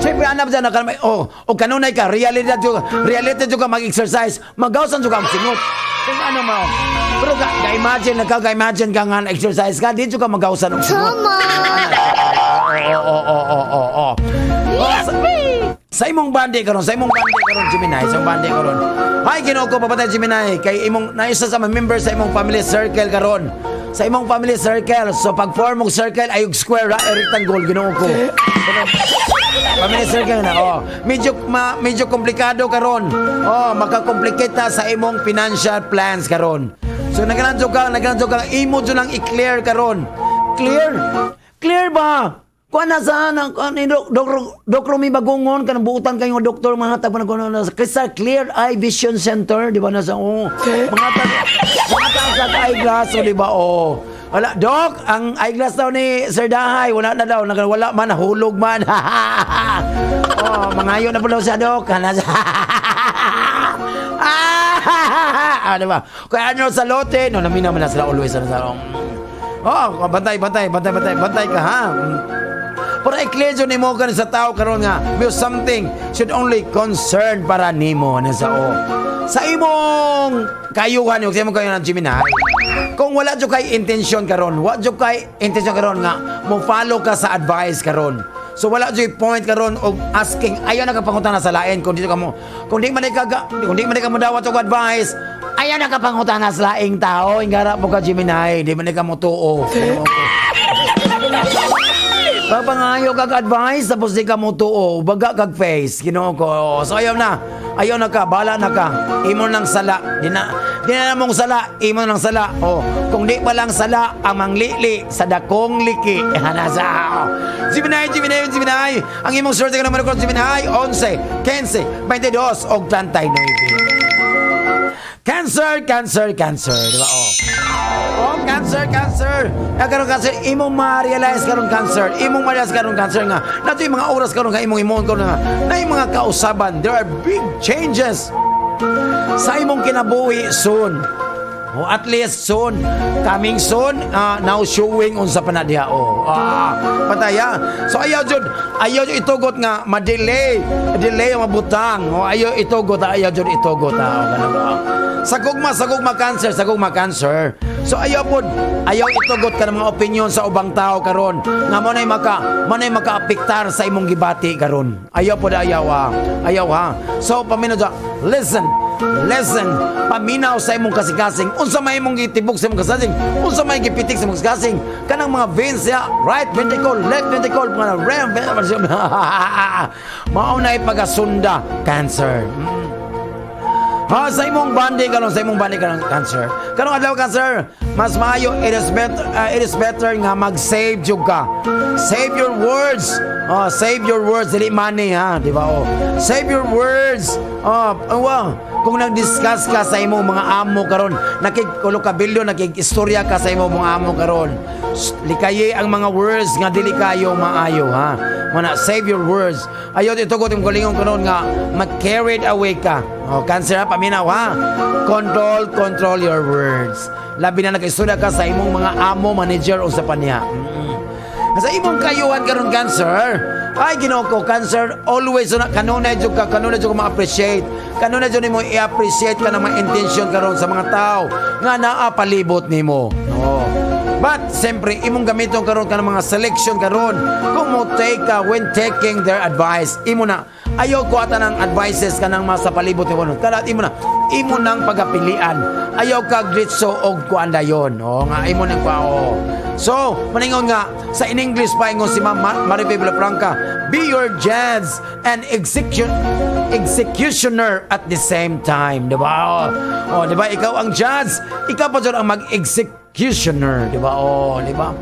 Siyempre anap dyan na oh, o kanunay ka realidad jud, reality jud ka mag-exercise, magawsan jud ka ang singot. Kung ano mo. Pero ka, ka-imagine na ka, ka-imagine ka nga exercise ka, di jud ka magawsan og singot. Oo. Oh, sa imong bandi karon, sa imong bandi karon, Gemini, sa imong bandi karon. Ay, Ginoo ko, papatay, Gemini, kay imong naisa sa mga member sa imong family circle karon. Sa imong family circle, so pag form mong circle ay square ra, ay rectangle, Ginoo ko. Family circle na, oh. Medyo komplikado karon. Oh, makakomplicate ta sa imong financial plans karon. So nagalanjo ka, imo jud lang i-clear karon. Clear. Clear ba? Kuan na sa nang ni Dok Dok Dok Romy Bagungon kanang buutan kayo nga doktor mga tag man na sa Crystal Clear Eye Vision Center, di ba, na sa, oh, mga tag sa eyeglass, oh, di ba? Oh. Wala, Dok, ang eyeglass daw ni Sir Dahay, wala na daw, wala man, nahulog man. Oh, mangayo na po daw siya, Dok. Kana ah, di ba? Kaya ano sa lote, no, namin naman na sila always ano sa. Oh, bantay, bantay, bantay, bantay, bantay ka ha. Para i-clear jud nimo kan sa tao karon nga may something should only concern para nimo na sa, o. Sa imong kayuhan, yung sa imong kayuhan ng Gemini. Kung wala jud kay intention karon, wa jud kay intention karon nga mo follow ka sa advice karon. So wala jud point karon og asking. Ayaw na ka pangutana sa lain kung dito ka mo. Kung di man ka mo dawat og advice, ayaw na ka pangutana sa laing tao. Ingara mo ka, Gemini, di man ka mo tuo. Papangayo kag advice tapos di ka mo tuo, baga kag face, Ginoo ko. So ayaw na. Ayaw na ka, bala na ka. Imo nang sala. Di na mong sala, imo nang sala. Oh, kung di pa lang sala ang manglili sa dakong liki. Nasa. Gemini, Gemini, Gemini. Ang imong swerte ka naman ko, Gemini, 11, 15, 22 og 39. Cancer, Cancer, Cancer. Di ba? Oh. Oh, Cancer, Cancer. Ya karon, Cancer, imong ma-realize karon, Cancer, imong ma-realize karon, Cancer, nga nato yung mga oras karon nga imong imong karon nga na yung mga kausaban, there are big changes sa imong kinabuhi soon. Oh, at least soon. Coming soon, now showing unsa pa na diha. Oh, pataya. So ayaw jud, ayaw jud itugot nga ma-delay, delay ang mabutang. Oh, ayaw itugot, ayaw jud itugot. Oh, ganun ba? Sa gugma, Cancer, sa gugma, Cancer. So ayaw pod, ayaw itugot ka ng mga opinion sa ubang tao karon nga mo nay makaapektar sa imong gibati karon. Ayaw pod, ayaw ha. Ayaw ha. So paminaw sa listen. Listen, paminaw sa imong kasing-kasing. Unsa may imong gitibok sa imong kasing? Unsa may gipitik sa imong kasing? Kanang mga veins ya, right ventricle, left ventricle, mga right ventricle. Mao na ipagasunda, Cancer. Ha, sa imong bandi karon, sa imong bandi karon, Cancer. Karong adlaw, Cancer, mas maayo it is better nga mag-save jud ka. Save your words. Oh, save your words, dili money ha, di ba? Oh. Save your words. Oh, wow. Kung nag-discuss ka sa imong mga amo karon, nakigkulo kabilyo, nakig-istorya ka sa imong mga amo karon. Shh, likaye ang mga words nga dili kayo maayo ha. Mana save your words. Ayaw itugot imong kaugalingon karon nga mag-carried away ka. Oh, Cancer ha, paminaw ha. Control, control your words. Labi na nag-istorya ka sa imong mga amo, manager o sa paniya. Sa imong kayuhan karon, Cancer, ay Ginoo ko, Cancer, always na kanunay jud ka, kanunay jud ka ma-appreciate. Kanunay jud nimo i-appreciate ka ng mga intention karon sa mga tao nga naa palibot nimo. No. But siyempre imong gamiton karon ka ng mga selection karon kung mo take ka when taking their advice. Imo na ayaw ko ata ng advices kanang mga sa palibot nimo. Kalat imo na imo nang pagapilian. Ayaw ka diretso og kuan dayon. O nga imo nang kuan. Oh. So, maningon nga sa in English pa ingon si Ma'am Marife Villafranca, be your judge and executioner at the same time, di ba? Oh, di ba? Ikaw ang judge, ikaw pa dyan ang mag-executioner, di ba? Oh, di ba?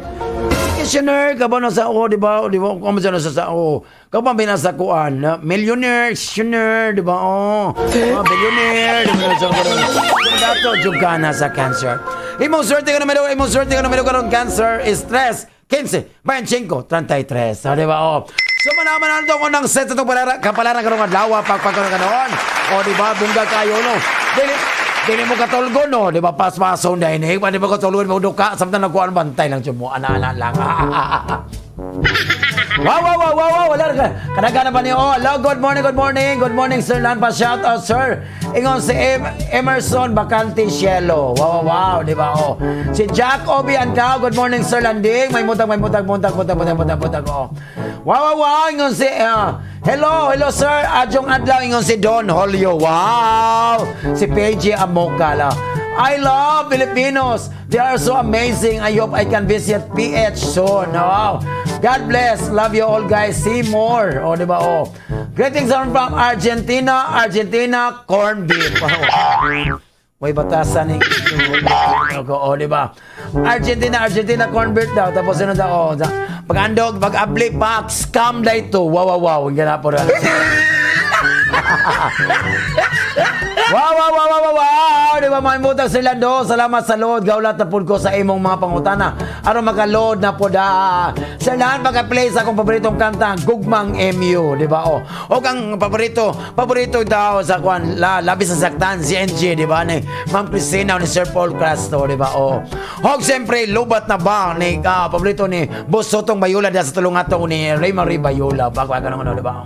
Executioner ka ba na sa, oh, di ba? Di ba? Kung sa sa oh, ka ba binasa kuan, na millionaire, executioner, di ba? Oh, oh billionaire, di ba? So, dato jud ka na sa Cancer. Imong swerte ka numero, imong swerte ka numero karon, Cancer, is 3, 15, 25, 33. So, di ba? Oh. So, manaman na ito ng set itong palara, kapalaran karong adlaw, pagpagkaroon ka noon. O, di ba? Bungga kayo, no? Dili, dili mo katulgo, no? Di ba? Paspaso na ini. Di ba katulgo, mo duka. Samtang nagkuhan, bantay lang mo. Ana-ana lang. Wow. Wala ka. Kadagana pa niyo. Oh, hello, good morning, good morning. Good morning, Sir Lan pa. Shout out, sir. Ingon si Emerson Bacante Cielo. Wow. Di ba? Oh. Si Jack Obi Antao. Good morning, Sir Landing. May mutag, mutag, mutag, mutag, mutag, mutag. Oh. Wow. Ingon si, hello, hello, sir. Adjong adlaw. Ingon si Don Holio. Wow. Si PJ Amokala. I love Filipinos. They are so amazing. I hope I can visit PH soon. Wow. God bless. Love you all, guys. See more. Oh, di ba? Oh. Greetings from Argentina. Argentina corned beef. Oh. Way batasan ni oh, di ba? Argentina, Argentina corned beef daw. Tapos ano daw? Oh, pag andog, pag abli pa, scam da ito. Wow. Ang ganap po. Wow! Di ba, may mutang sila do. Salamat sa Lord. Gaulat na pud ko sa imong mga pangutana. Aron maka-load na po da. Sa lahat pagka-play sa akong paboritong kanta, Gugmang MU, di ba? Oh. O kang paborito, paborito daw sa kwan, labis sa saktan, si NG, di ba? Ni Ma'am Christina ni Sir Paul Crasto, di ba? Oh. Hog siyempre, lubat na ba ni paborito ni Boss Sotong Bayula diya sa Tulungatong ni Ray Marie Bayula. Bakwa ganun ano, di ba?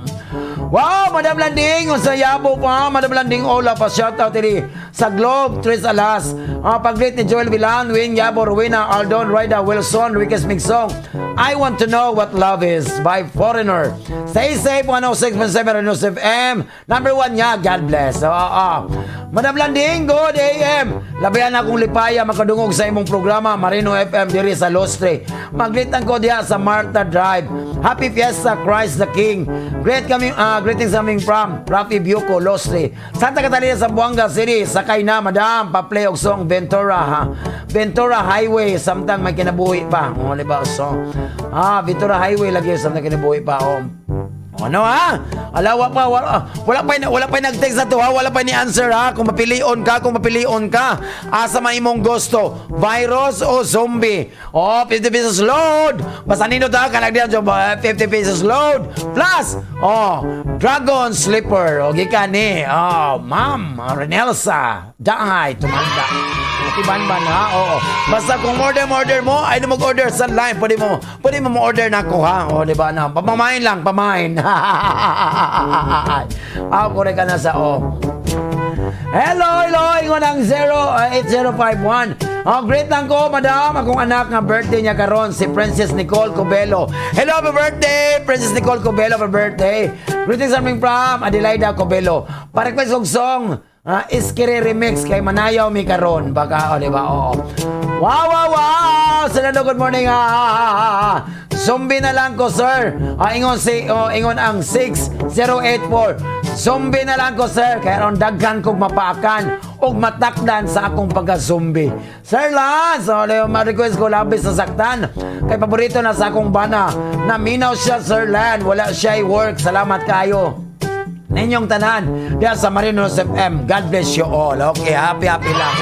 Wow, Madam Landing, sa yabo pa, Madam Landing Ola pa shout out diri sa Globe Tres Alas. Ang pag-greet ni Joel Villan, Win Yabo, Rowena, Aldon, Rida, Wilson, Riquez Mixong. I Want to Know What Love Is by Foreigner. Stay safe, 106.7 Renos FM. Number one niya, God bless. Oo, oo. Madam Landing, good AM. Labihan akong lipaya makadungog sa imong programa Marino FM diri sa Lustre. Maglitan ko diha sa Martha Drive. Happy Fiesta, Christ the King. Great kami, greetings aming from Rafi Buco, Lustre. Santa Catalina, Zamboanga City. Sakay na, madam. Pa-play og song Ventura, ha? Ventura Highway, samtang may kinabuhi pa. O, di ba, song? Ventura Highway lagi samtang kinabuhi pa. Oh. Ano ha? Ala, wa pa, wala pa nag-text na to ha, wala pa ni answer ha. Kung mapilion ka, kung mapilion ka, asa man imong gusto, virus o zombie? Oh, 50 pesos load. Basta nindot ha, kanag diyan 50 pesos load. Plus, oh, Dragon Slipper. O gikan ni, oh, Ma'am Renelsa, Dahay, tumanda. Iban-ban ha, oo. Basta kung order mo order mo, ay mo mag-order sa line, pwede mo mo-order na ako ha. O, di ba na? Pamamain lang, pamain. Ako rin ka na sa o. Hello, hello, ingon ang 08051. Oh, great lang ko, madam. Akong anak nga birthday niya karon si Princess Nicole Cobello. Hello, happy birthday, Princess Nicole Cobello, happy birthday. Greetings coming from Adelaida Cobello. Pa-request og song, Iskere Remix kay Manayaw mi karon. Baka, oh, di ba? Oo. Wow! Senado, good morning. Ah. Zombie na lang ko, sir. Ingon si oh, ingon ang 6084. Zombie na lang ko, sir. Kaya ron daghan kog mapaakan og matakdan sa akong pagka-zombie. Sir Lance, oh, Leo, ma-request ko labis sa saktan. Kay paborito na sa akong bana. Naminaw siya, Sir Lan. Wala siya work. Salamat kayo ninyong tanan diyan sa Marinos FM. God bless you all. Okay, happy happy lang.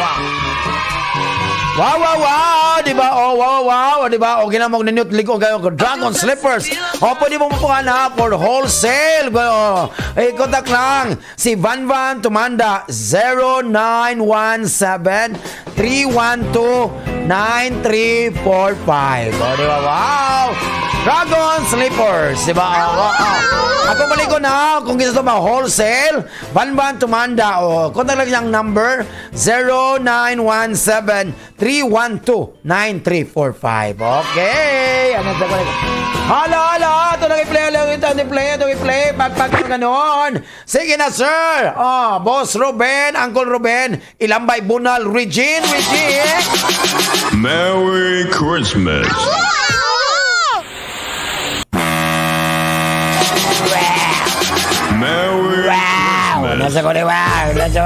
Wow. Wow! Di ba? Oh, wow! Di ba? Okay na mo ninyo ligo kayo Dragon Slippers. O, pwede mo mapuha na for wholesale. Oh, eh, contact lang si Van Van Tumanda 0917 312 9345. O, di ba? Wow! Dragon Slippers, di ba? Oh. Ako balik ko na kung gusto mo wholesale, Van Van Tumanda. O, contact lang yung number 0917 312 9345. Okay. Ano sa ko? Hala, hala. Ito lang i-play, hala, ito i-play, ito i-play. Pagpag ganon. Sige na, sir. Oh, Boss Ruben, Uncle Ruben, Ilambay Bunal, Regine, Regine. Merry Christmas. Merry Wow! Christmas. Nasa ko wow! Nasa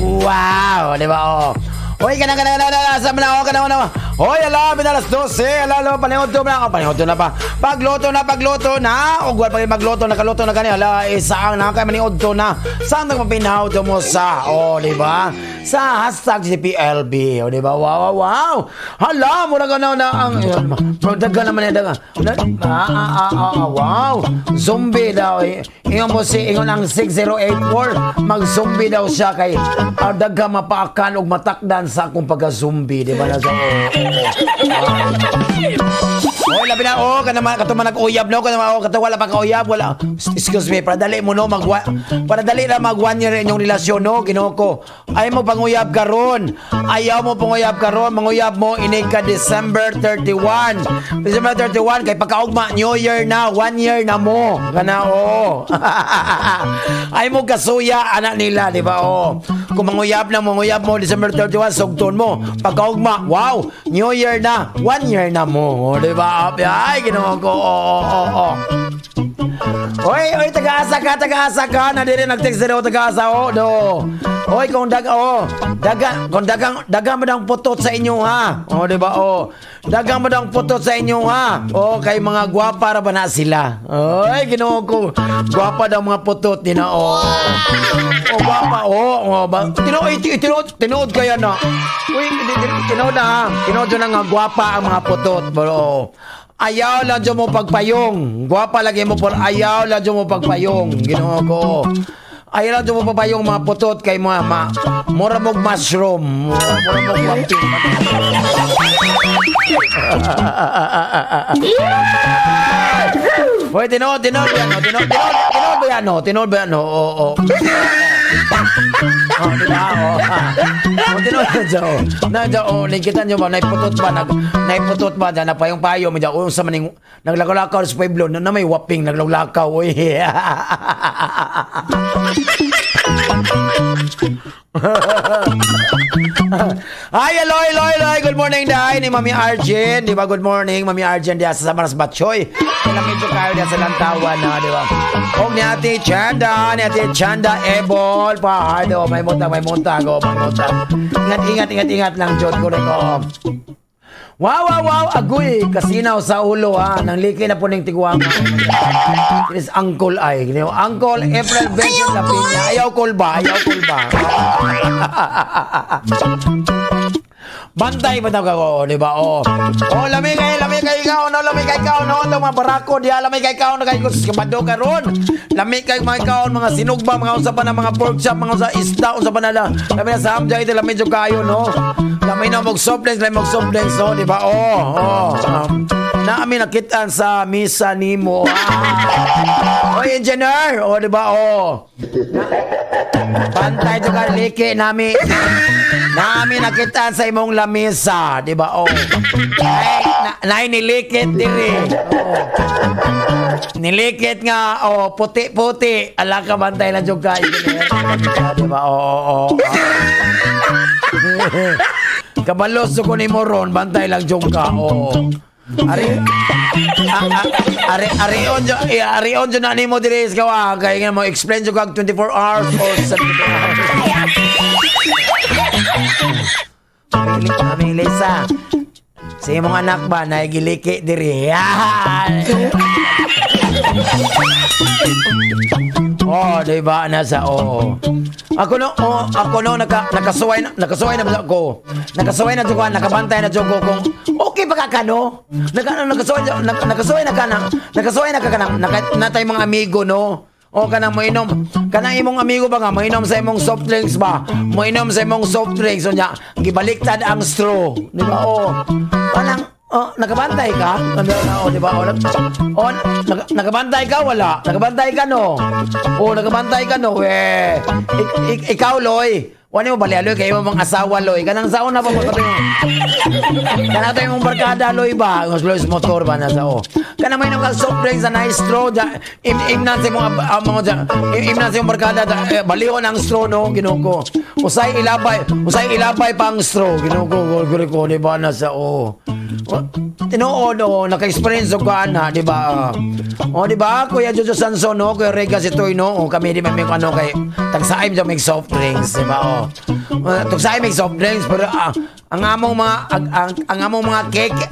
wow! Di ba? Oh. Hoy, kana kana kana kana sa mga oh, kana kana. Hoy, ala, alas 12. Ala, ala, panihod na. Oh, panihod na pa. Pagluto na, pagluto na. Og wala pa magluto, nakaluto na kani. Ala, isa ang na kay maniod na. Saan nagpapinaw mo sa? Oh, di ba? Sa #GPLB. Oh, di ba? Wow. Hala, mura ka na na ang daghan naman yan, daghan. Wow. Zombie daw. Ingon mo si ingon ang 6084, mag-zombie daw siya kay daghan mapaakan og matakdan sa akong pagka-zombie, di ba na sa oh. Oh, labi na oh, kana man kato man nag-uyab no, kana man oh, kato wala pa kauyab, wala. Excuse me, para dali mo no mag para dali ra mag one year inyong relasyon no, Ginoo ko. Ay mo panguyab karon. Ayaw mo panguyab karon, manguyab mo inig ka December 31. December 31 kay pagkaugma New Year na, one year na mo. Kana oh. Ay mo kasuya anak nila, di ba? Oh. Kung manguyab na manguyab mo December 31 sugton mo. Pagkaugma, wow, New Year na, one year na mo. Oh, di ba? Ay, Ginoo ko. Oh. Oy, oy, taga-asa ka, taga-asa ka. Na diri nag-text diri taga-asa oh, do. Oy, kung dag oh, daga, kung dagang dagang mo dang putot sa inyo ha. Oh, di ba? Oh. Dagang mo dang putot sa inyo ha. Oh, kay mga gwapa ra ba na sila. Oy, Ginoo ko. Gwapa daw mga putot ni na oh. Oh, gwapa oh. Oh, ba? Tinuod, tinuod, tinuod kaya na. Uy, tinuod na ha. Tinuod na nga gwapa ang mga putot, bro. Ayaw lang dyan mo pagpayong. Gwapa lagi mo por ayaw lang dyan mo pagpayong. Ginoo ko. Ayaw lang dyan mo pagpayong mga putot kay mga ma, mura mog mushroom. Mura mog wampin. Hoy, tinuod, tinuod ba yan, no? Tinuod, tinuod, tinuod ba yan, no? Tinuod ba yan, no? Oo, oo. Oh, di ba? Oh. Oh, tinuod na dyan, oh. Na dyan, oh, nakita nyo ba, naiputot ba, naiputot ba, dyan, napayong-payo, mo dyan, oh, sa maning, naglakaw-lakaw sa pueblo, na may waping, naglakaw, uy. Hi, hello, hello, hello. Good morning, Day. Ni Mami Arjen. Di ba? Good morning, Mami Arjen. Diya sa Samaras Batchoy. Kailang medyo kayo diya sa Lantawan na, di ba? Og ni Ate Chanda, ni Ate Chanda Ebol. Pahardo, may muntag, may muntag. Oh, may muntag. Ingat, ingat, ingat, ingat lang, Jod. Correct, oh. Wow, wow, wow, agoy, kasinaw sa ulo ha. Nang liki na po ning tiguang. It is Uncle ay. Uncle April Vincent La Peña. Ayaw call ba? Ayaw call ba? Bantay ba daw ka ko, di ba? Oh. Oh, lami kay ikaw, no, lami kay ikaw, no, itong mga barako diha, lami kay ikaw, no, kay kabado karon. Lami kay mga ikaw, mga sinugba, mga usa pa na mga pork chop, mga usa isda, usa pa na lang. Lami na sa hamja ito, lami jud kayo, no. Lami na mag soft drinks, lami mag soft drinks, no, di ba? Oh, oh. Naami nakitaan sa misa nimo. Ah. Oy, engineer, oh, di ba? Oh. Bantay jud ka liki nami. Nami nakitaan sa imong lamesa, di ba? Oh. Ay, na, nilikit diri. Oh. Nilikit nga, oh, puti-puti. Ala ka bantay lang jud ka, engineer. Di ba? Oo, oo, oo. Kabalos ko ni Moron, bantay lang jud ka. Oo. Ari ari ari on jo eh, ari on jo na nimo diri sa kawa kay nga mo explain jud kag 24 hours or 72 hours. Mami Lisa. Sa imong anak ba naigiliki diri? Oh, di ba nasa oo. Ako no, oh, ako no nakasuway na ako. Nakasuway na jud ko, nakabantay na jud ko kung okay pa ka kano. Nakasuway na ka na, nakasuway na ka kana, natay mga amigo no. O kanang moinom, kanang imong amigo ba nga moinom sa imong soft drinks ba? Moinom sa imong soft drinks unya, gibaliktad ang straw, di ba? Oh. Kanang oh, nakabantay ka? Ano na, oh, di ba? Oh, oh, nakabantay ka wala? Nakabantay ka no? Oh, nakabantay ka no? Eh, ikaw Loy. Wala mo bali Loy kay imong mga asawa Loy. Kanang saon na ba mo tabi mo? Kanang tayo imong barkada Loy ba? Mas Loy sa motor ba nasa oh. Kanang may nang soft drinks sa nice straw ja, im im na sa imong mga ja, im na sa imong barkada da, eh, balihon ang straw no Ginoo ko. Usay ilabay pa ang straw Ginoo ko ko ko di ba nasa oh. Oh, tinuod oh, naka-experience og ana, di ba? Oh, di ba? Kuya Jojo Sanson, no? Kuya Rega si Toy, no? Oh, kami di man may ano kay tagsaim jud may soft drinks, di ba? Oh. Tagsaim may soft drinks pero ang among mga ang among mga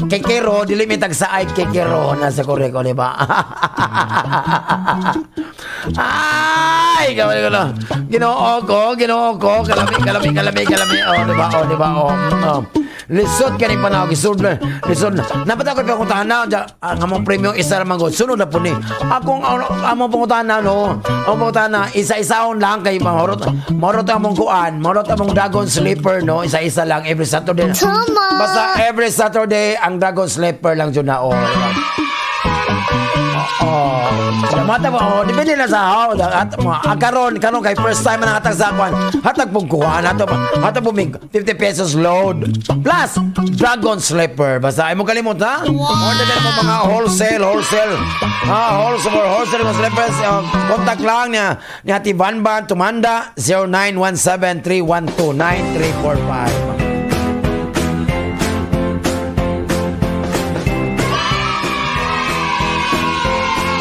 kekero dili mi tagsaay kekero nasa koreko, di ba? Ay, gawin ko na. Ginoo ko, Ginoo ko, kalami, kalami, kalami, kalami. Oh, di ba? Oh, di ba? Oh, oh. Lisod ka ni panahon, lisod na, lisod na. Dapat ako pangutana, ang among premyo isa ra man gud. Sunod na po ni. Akong among pangutana no, among pangutana isa-isaon lang kay mahurot, mahurot among kuan, mahurot among Dragon Sleeper no, isa-isa lang every Saturday. Tama. Basta every Saturday ang Dragon Sleeper lang jud na oh. Oh, mata mo, oh, depende na sa oh, at mga karon karon kay first time na hatag sa kwan. Hatag pong kuan, hatag po mig 50 pesos load. Plus Dragon Sleeper. Basta ay mo kalimot ha. Order na mo mga wholesale, wholesale. Ah, wholesale for wholesale mga slippers. Contact lang niya ni Ate Van Van Tumanda 0917-312-9345.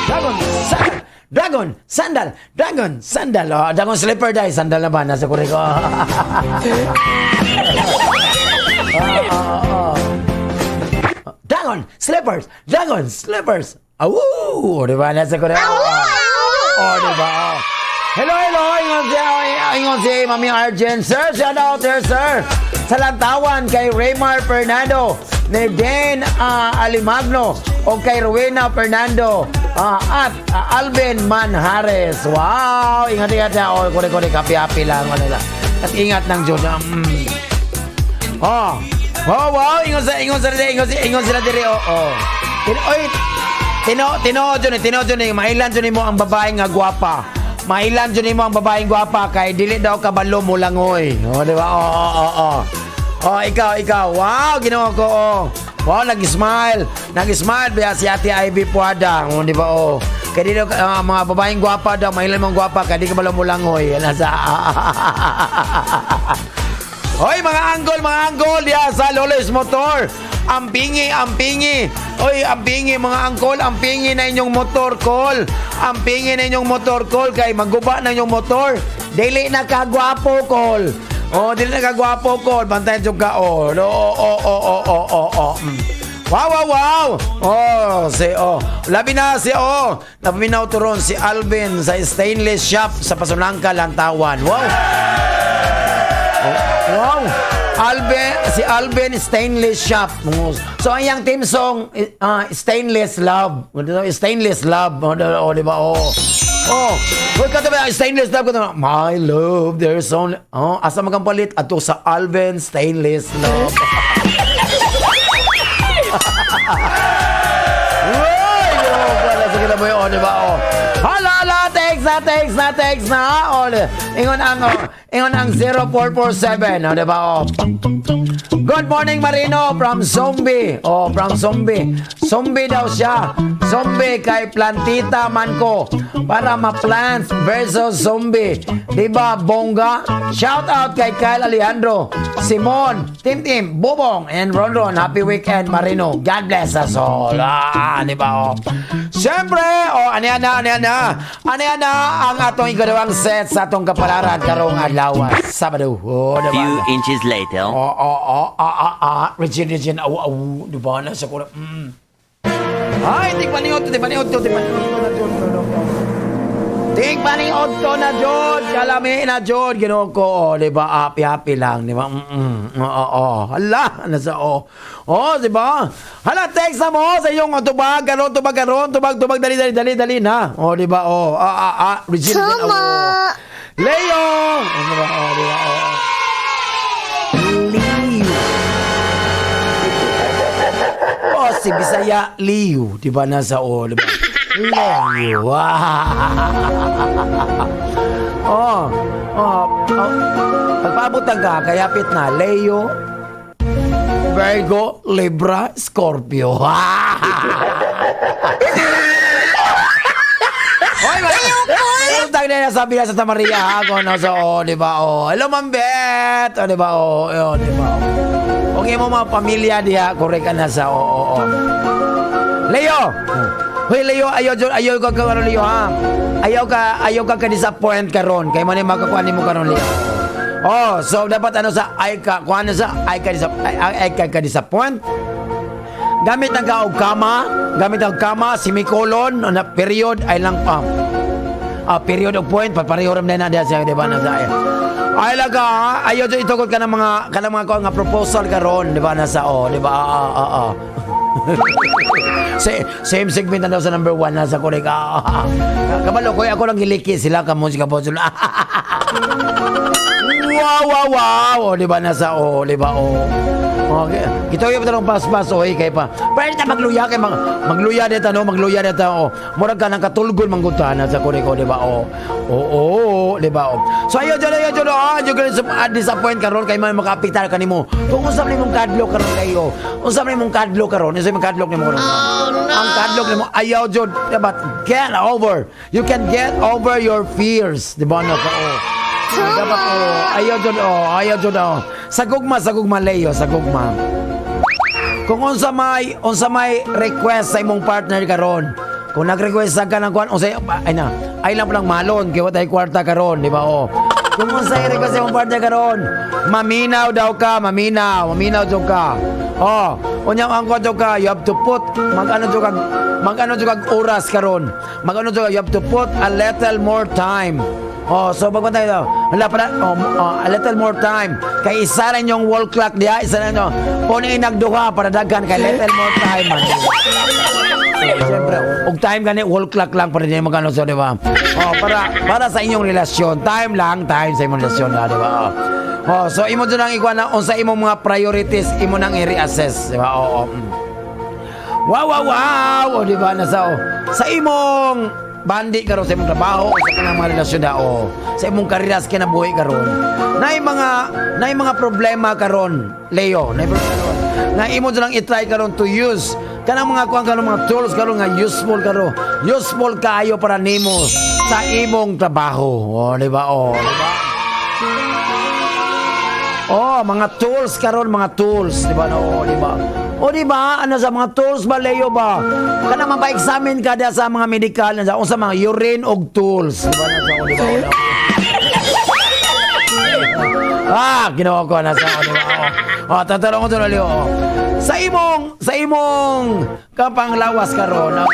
Dragon sandal, Dragon sandal, Dragon sandal. Oh, Dragon slipper dahil sandal na ba nasa kuriko. Oh. Dragon slippers, Dragon slippers. Awu, di ba nasa kuriko? Oh, di ba? Oh. Hello, hello. Ingon si Mami Arjen. Sir, shout out there, sir. Sa Lantawan kay Raymar Fernando, ni Dan Alimagno, o kay Rowena Fernando, at Alvin Manhares. Wow! Ingat, ingat na. Oh, kore, kore, happy, happy lang. Ano lang. At ingat ng Diyos. Oh. Oh, wow. Ingon sa, ingon sila, ingon, ingon sila diri. Oh, oh. Oy, Tino, tinuod jud ni, tinuod jud ni, mailan jud nimo ang babae nga gwapa. Mailan jud nimo ang babaeng gwapa kay dili daw kabalo mo langoy. Oh, di ba? Oo. Oh, ikaw, ikaw. Wow, Ginoo ko. Oh. Wow, nag-smile. Nag-smile biya si Ate Ivy Puada. Oh, di ba? Oh. Kay di daw, mga babaeng gwapa daw, mailan mong gwapa kay di kabalo mo langoy. Yan sa. Hoy, mga anggol diya sa Lolo's Motor. Ampingi, ampingi. Hoy, ampingi mga angkol, ampingi na inyong motor call. Ampingi na inyong motor call kay maguba na inyong motor. Dili na kagwapo call. Oh, dili na kagwapo call. Bantayan jud ka oh. No, oh. Wow. Oh, si oh. Labi na si oh. Napaminaw to ron si Alvin sa Stainless Shop sa Pasonangka, Lantawan. Wow. Wow! Alvin, si Alvin Stainless Shop. So ang iyang team song, Stainless Love. Stainless Love. Oh, oh, di ba? Oh. Oh, wait ka ba Stainless Love ko My love, there's only. Oh, asa man kang palit adto sa Alvin Stainless Love. Uy! Oh, wala sa kila mo yun, oh, di ba? Oh. Hala, hala, text na, text na, text na. Oh, ingon ang 0447, oh, di ba? Oh. Good morning, Marino, from Zombie. Oh, from Zombie. Zombie daw siya. Zombie kay Plantita man ko. Para ma-plants versus zombie. Di ba, bongga? Shout out kay Kyle Alejandro, Simon, Tim Tim, Bobong, and Ron Ron. Happy weekend, Marino. God bless us all. Ah, di ba? Oh. Siyempre, oh, ano yan na, ano yan na. Ano yan na ang atong ikalawang set sa atong kapalaran karong adlaw, Sabado. Oh, di ba? Few inches later. Oo, ah. Regine, Regine, aw, aw. Di ba? Nasa ko na. Ay, tigpaniod to, tigpaniod to, tigpaniod to na Jod. Tigpaniod to na Jod. Kalami na Jod. Ginoo ko, oh, di ba? Happy, happy lang, di ba? Oo, oo. Hala, nasa, oh. Oh, di ba? Hala, text na mo sa iyong tubag, karon, tubag, karon, tubag, tubag, dali, dali, dali, dali na. Oh, di ba? Oh, ah. Regine, Regine, aw, Tama. oh. Leo! Oh, di ba? Oh, di ba? Oh, oh. Leo. Oh, si Bisaya Leo, di ba nasa o, di ba? Leo. Oh. Pagpaabutan ka, kayapit na Leo, Virgo, Libra, Scorpio. Hoy, Meron tayong na sabi na Santa Maria ha, kung ano sa oh, di ba? Oh, hello Ma'am Beth. Oh, di ba? Oh, oh, di ba? Okay mo mga pamilya diha, correct ka na sa oo, oo. Leo. Hoy Leo, ayaw jud ayaw ka karon Leo ha. Ayaw ka ka disappoint karon kay man makakuha nimo karon Leo. Oh, so dapat ano sa ay ka kuha na sa ay ka disappoint. Gamit ang ka og kama, gamit ang kama, semicolon, na period ay lang pa. Ah, period of point, papareho ram na diha siya, di ba na sa ay. Ay laga, ha? Ayaw jud itukod ka ng mga kanang mga kuha nga proposal karon, di ba nasa oh, di ba? Ah. Same segment na daw sa number 1 nasa korek. Ah. Kabalo ko ako lang giliki sila kamo si kabo sila. Wow. Oh, di ba nasa oh, di ba oh. Okay. Kita yung tanong pas-pas oy kay pa. Pwede ta magluya kay magluya dito no, magluya dito oh. Murag ka nang katulgol manggutan sa korek oh, di ba oh. Oo, di ba oh. So ayo jud oh, ayo jud sa disappoint karon kay man makaapektar kanimo. Kung unsa man imong kadlok karon kayo. Unsa man imong kadlok karon, unsa imong kadlok nimo karon? Ang kadlok nimo ayaw jud, dapat get over. You can get over your fears, di ba no? Oh. Dapat oh, ayaw jud oh, ayaw jud oh. Sa gugma, sa gugma Leo, sa gugma. Kung unsa may request sa imong partner karon, kung nag-request ka ng kuan unsa ay na, ay lang lang malon kay wa tay kwarta karon, di ba oh. Kung unsa request sa imong partner karon, maminaw daw ka, maminaw, maminaw jud ka. Oh, unya ang kuan jud ka, you have to put mag-ano jud kag oras karon. Mag-ano jud ka, you have to put a little more time. Oh, so pag tayo daw, wala pa oh, oh, a little more time. Kay isa rin yung wall clock diha, isa rin no. Puni nagduha para daghan kay little more time man. Siyempre, og time gani wall clock lang para di magano so, di ba? Oh, para sa inyong relasyon, time lang, time sa imong relasyon, di ba? Oh. Oh, so imo jud ang ikuan na unsa imong mga priorities imo nang i-reassess, di ba? Oo. Wow! O, di ba, nasa, oh, sa imong bandi karon, sa imong trabaho o sa kanang mga relasyon na, oh, sa imong karera sa kinabuhi karon, naay mga problema karon, Leo, naay problema karon nga imo lang i-try karon to use kanang mga kuan karon, mga tools karon nga useful karon, useful kaayo para nimo sa imong trabaho. Oh, di ba? Oh, di ba? Oh, mga tools karon, mga tools, di ba, no? Di ba? O, di ba? Ano sa mga tools ba, Leo ba? Kana man pa-examine ka da sa mga medical na sa unsa mga urine og tools, di ba na sa, o, di ba? Ah, ginawa ko na sa, o, di ba? Oh, oh, tatanong ko to, Leo. Oh. Sa imong kapanglawas karon, oh,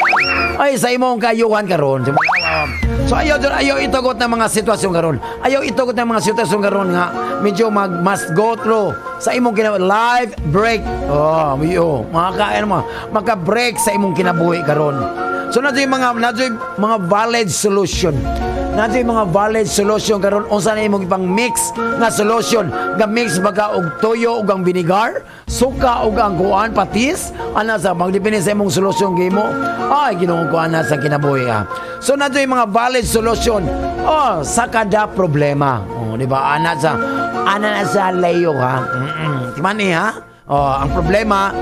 ay, sa imong kayuhan karon, sa imong lawas. So ayaw dyan, ayaw itugot ng mga sitwasyon karon. Ayaw itugot ng mga sitwasyon karon nga medyo mag must go through sa imong kina life break. Oh, yo, mga ka ano mo, maka-break sa imong kinabuhi karon. So naa yung mga valid solution. Naa yung mga valid solution karon, unsa na imong ipang mix nga solution? Ga mix baga og toyo ug ang vinegar, suka ug ang kuan patis, ana sa magdepende sa imong solution gimo. Ay, Ginoo ko, ana sa kinabuhi, ha. So naa yung mga valid solution, oh, sa kada problema. Oh, di ba? Ana na sa Leo, ha. Timani, ha. Oh, ang problema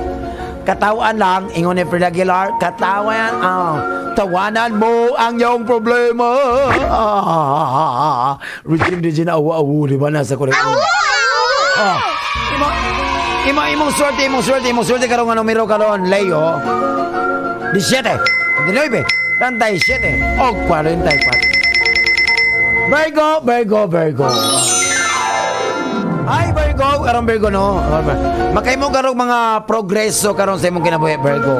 katawan lang, ingon ni Freida Aguilar, katawan, ah, tawanan mo ang iyong problema. Ah, Regine, Regine, awa, awo, di ba? Nasa korek. Oh, imong swerte karon nga numero karon, Leo. 17, 29, 37, o 44. Virgo, Virgo, Virgo. Ay, Virgo, karon Virgo, no. Makahimo karon mga progreso karon sa imong kinabuhi, Virgo.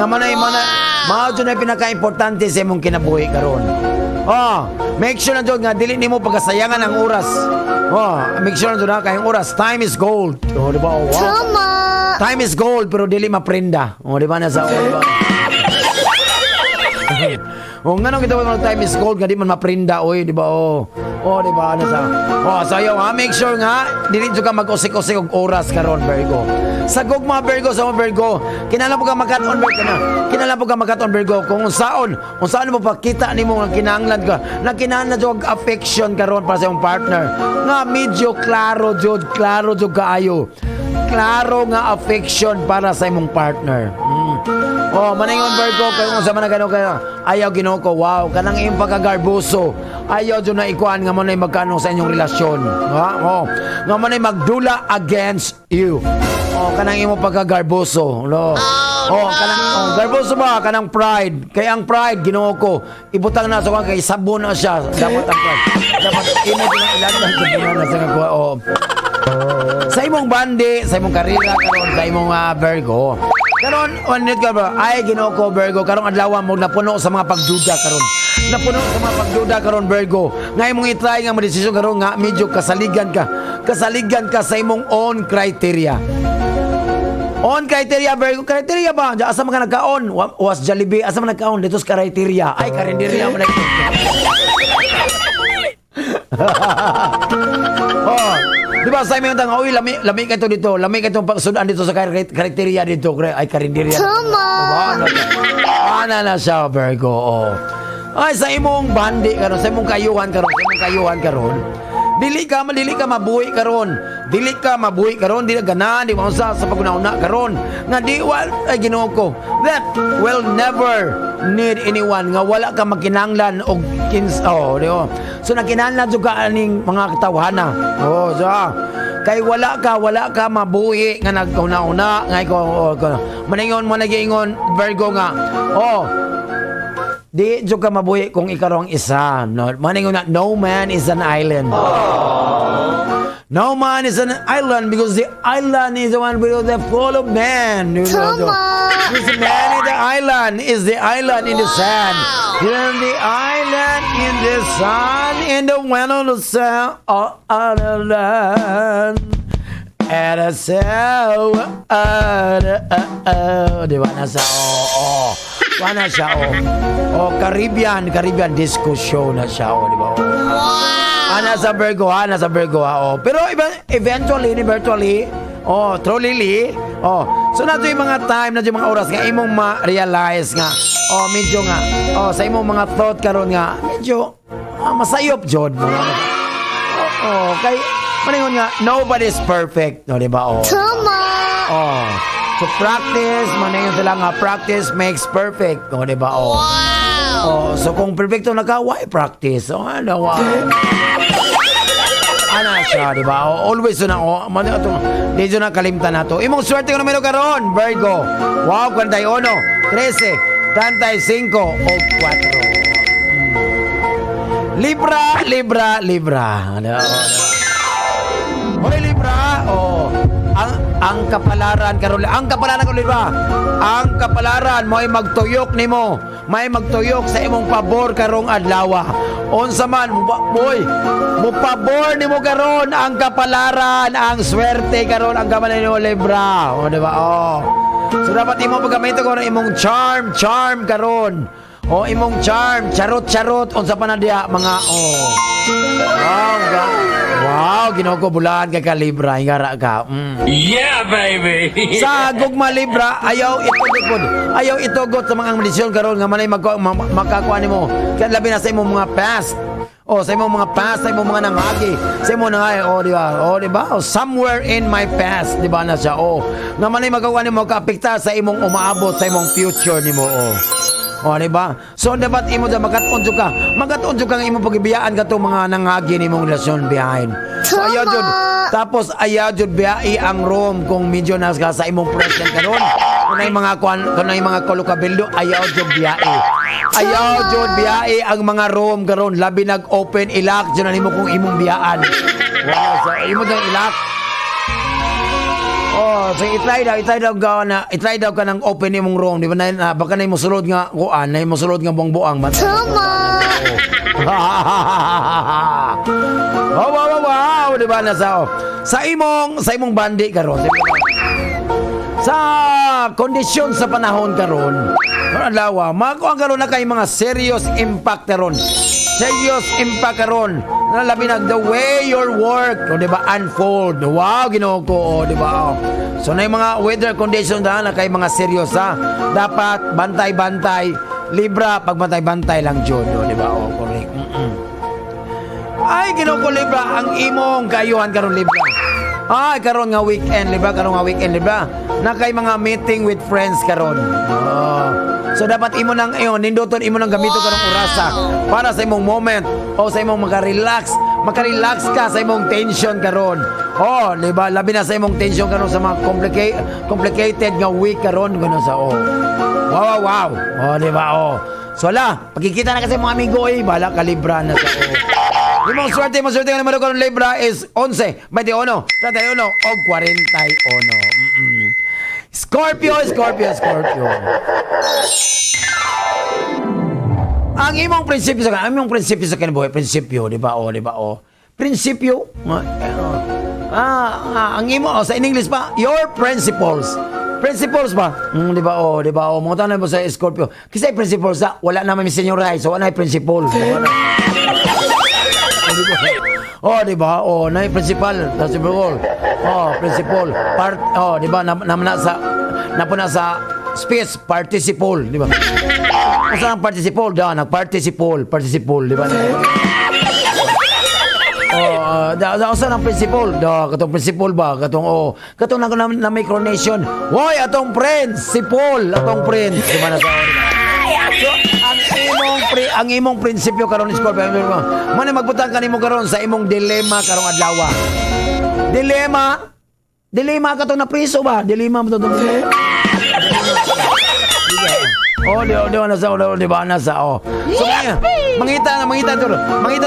Nga manay mana mao jud na pinaka-importante sa imong kinabuhi karon. Oh, make sure na jud nga dili nimo pagkasayangan ang oras. Oh, make sure na jud na kay ang oras, time is gold. Oh, di ba? Oh, wow. Tama. Time is gold pero dili maprenda. Oh, di ba nasa, oh, di ba? Oh, ngano kita mga time is gold nga di man maprinda, oy, di ba? Oh. Oh, di ba, ano sa? Oh, so ayaw, ha, make sure nga dili jud ka mag-usik-usik og oras karon, Virgo. Sa gugma, Virgo, sa mga Virgo, kinahanglan po ka makat-on, Virgo na. Kinahanglan po ka makat-on, Virgo, kung unsaon, unsaon mo pakita nimo nga kinahanglan ka, na kinahanglan jud og affection karon para sa imong partner. Nga medyo klaro jud kaayo. Klaro nga affection para sa imong partner. Oh, maningon, Virgo, kay kung sa man gano kayo, ayaw, Ginoo ko, wow, kanang imong pagkagarboso. Ayaw jud na ikuan nga mo na magkano sa inyong relasyon. Ha? Oh, nga mo na magdula against you. Oh, kanang imong pagkagarboso, no. Oh, kanang, oh, garboso ba kanang pride. Kay ang pride, Ginoo ko, ibutang na sa kay sabon na siya. Dapat ang pride. Dapat imo jud ang ilan ng sabunan na sa kuha. Oh. Sa imong bandi, sa imong karera karon, sa imong Virgo. Karon, one minute ka ba? Ay, Ginoo ko, Virgo, karong adlaw mo napuno sa mga pagduda karon. Napuno sa mga pagduda karon, Virgo. Nga imong i-try nga mo-desisyon karon nga medyo kasaligan ka. Kasaligan ka sa imong own criteria. On criteria, Virgo. Criteria ba? Asa man ka nagkaon? Was Jollibee. Asa man nagkaon? Dito sa criteria. Ay, karinderya mo na. Oh, di ba sa inyo tanga, uy, lami lami kayo dito, lami kayo pagsudan dito sa criteria dito, ay, karinderya. Tama. Diba? Ano, ana na siya, Virgo. Oh. Ay, sa imong bandi karon, sa imong kayuhan karon, sa imong kayuhan karon. Dili ka mabuhi karon. Dili ka mabuhi karon, dili ganahan, di mo sa paguna-una karon. Nga di wal ay, Ginoo ko. That will never need anyone nga wala ka magkinahanglan og kins, oh, di oh. So nagkinahanglan jud ka aning mga katawhana. Oh, so kay wala ka mabuhi nga naguna-una nga ikaw, oh, ikaw. Maningon mo nagiingon, Virgo, nga oh, di jud ka mabuhi kung ikaw ang isa, no. Maningon na no man is an island. No man is an island because the island is the one with the full of man. You know, Tama. this man in the island is the island in the sand. In the island in the sun, in the wind on the sand, oh, on the land. And I say, oh, oh, di ba nasa, oh. Wala siya, oh. Oh, Caribbean, Caribbean disco show na siya, oh, di ba? Oh. Ana sa Virgo, ha? Nasa Virgo, ha? Oh. Pero eventually, eventually, oh, truly, Oh, so naa yung mga time, naa yung mga oras nga imong ma-realize nga, oh, medyo nga, oh, sa imong mga thought karon nga medyo masayop jud mga. Oh, kay maningon nga nobody's perfect, no, di ba? Oh. Tama. Oh. So practice, maningon sila nga practice makes perfect, no, di ba? Oh. Wow. Oh, so kung perfecto na ka, why practice? Oh, ano, wow. Ana siya, di ba? Oh, always na, oh, man ito, di na kalimtan na to. Imong swerte ko numero karon, Virgo. Wow, 41, 13, 35 o 4. Libra, Libra, Libra. Ano, oh, diba? Hoy, Libra, oh. Ang kapalaran karon, ang kapalaran karon, Libra. Ang kapalaran mo ay magtuyok nimo, may magtuyok sa imong pabor karong adlaw. Unsa man boy, mo pabor nimo karon ang kapalaran, ang swerte karon ang gamay nimo, Libra. Oh, di ba? Oh. So dapat imo paggamit ko imong charm, charm karon. O imong charm, charot charot unsa pa na diha mga, oh. Wow, wow, Ginoo ko, bulaan ka ka, Libra, ingara ka. Yeah, baby! Sa gugma, Libra, ayaw itugot pod. Ayaw itugot sa mga ambisyon karon nga manay makakuha nimo. Kaya labi na sa imong mga past. Oh, sa imong mga past, sa imong mga nangagi, sa imong nangagi, oh, di ba? Oh, di ba? Oh, somewhere in my past, di ba na siya? Oh, nga manay magawa nimo kaapekta sa imong umaabot sa imong future nimo, oh. Oh, di ba? So dapat imo da makat-on jud ka. Makat-on jud ka nga imong pagibiyaan katong mga nangagi nimong relasyon behind. So ayaw jud. Tapos ayaw jud biyai ang room kung medyo nas ka sa imong present karon. Kung nay mga kuan, kung nay mga kolokabildo, ayaw jud biyai. Ayaw jud biyai ang mga room karon, labi nag-open, i-lock jud na nimo kung imong biyaan. Wow, so imo dang i-lock. Oh, so i-try daw ka na, i-try daw ka ng open imong room, di ba na baka na mosulod nga kuan, na mosulod nga buang-buang man. Tama. Wow, di ba na sa, oh. Sa imong bandi karon. Sa kondisyon sa panahon karon, karon adlaw, makuha karon na kay mga serious impact karon. Serious impact karon. Na labi na the way your work, o, di ba, unfold. Wow, Ginoo ko, o, di ba? Oh. So na yung mga weather condition na na kay mga serious ha. Dapat bantay-bantay. Libra, pagbantay-bantay lang jud, o, di ba? Oh, correct. Ay, Ginoo ko, Libra, ang imong kaayuhan karon, Libra. Ay, karon nga weekend, Libra, karon nga weekend, Libra. Na kay mga meeting with friends karon. Oh. So dapat imo nang ayon, ninduton imo nang gamito karong orasa para sa imong moment o sa imong maka-relax, maka-relax ka sa imong tension karon. Oh, di ba? Labi na sa imong tension karon sa mga complicated nga week karon gano sa, oh. Wow. Oh, di ba? Oh. So ala, pagkikita na kasi mga amigo eh, bala ka, Libra, na sa, oh. Imong swerte nga numero karon, Libra, is 11, 21, 31 o 41. Scorpio, Scorpio, Scorpio. Ang imong prinsipyo sa kinabuhi, prinsipyo, di ba? Oh, di ba? Oh. Prinsipyo, ang imo, oh, sa in English pa, your principles. Principles ba? Di ba? Oh, di ba? Oh, mga tanong mo sa Scorpio. Kasi principles sa wala naman mi senior high, so wala na principle. Wala. Oh, di ba? Oh, na principal, principal. Oh, principal. Part, oh, di ba? Na, sa napuna sa space participle, di ba? Asa ang participle? Da, nag-participle, participle, di ba? Oh, da, da, usa ng principal? Da, katong principal ba? Katong, oh, katong na may coronation. Hoy, atong prince, si Paul, atong prince. Di ba na sa So, ang imong prinsipyo karon, Scorpio, mo na magbutang kanimo karon sa imong dilema karong adlaw. Dilema, dilema ka to na priso ba? Dilema mo to. Oh, di nasa, oh, di ba nasa, oh. So, mangita na, mangita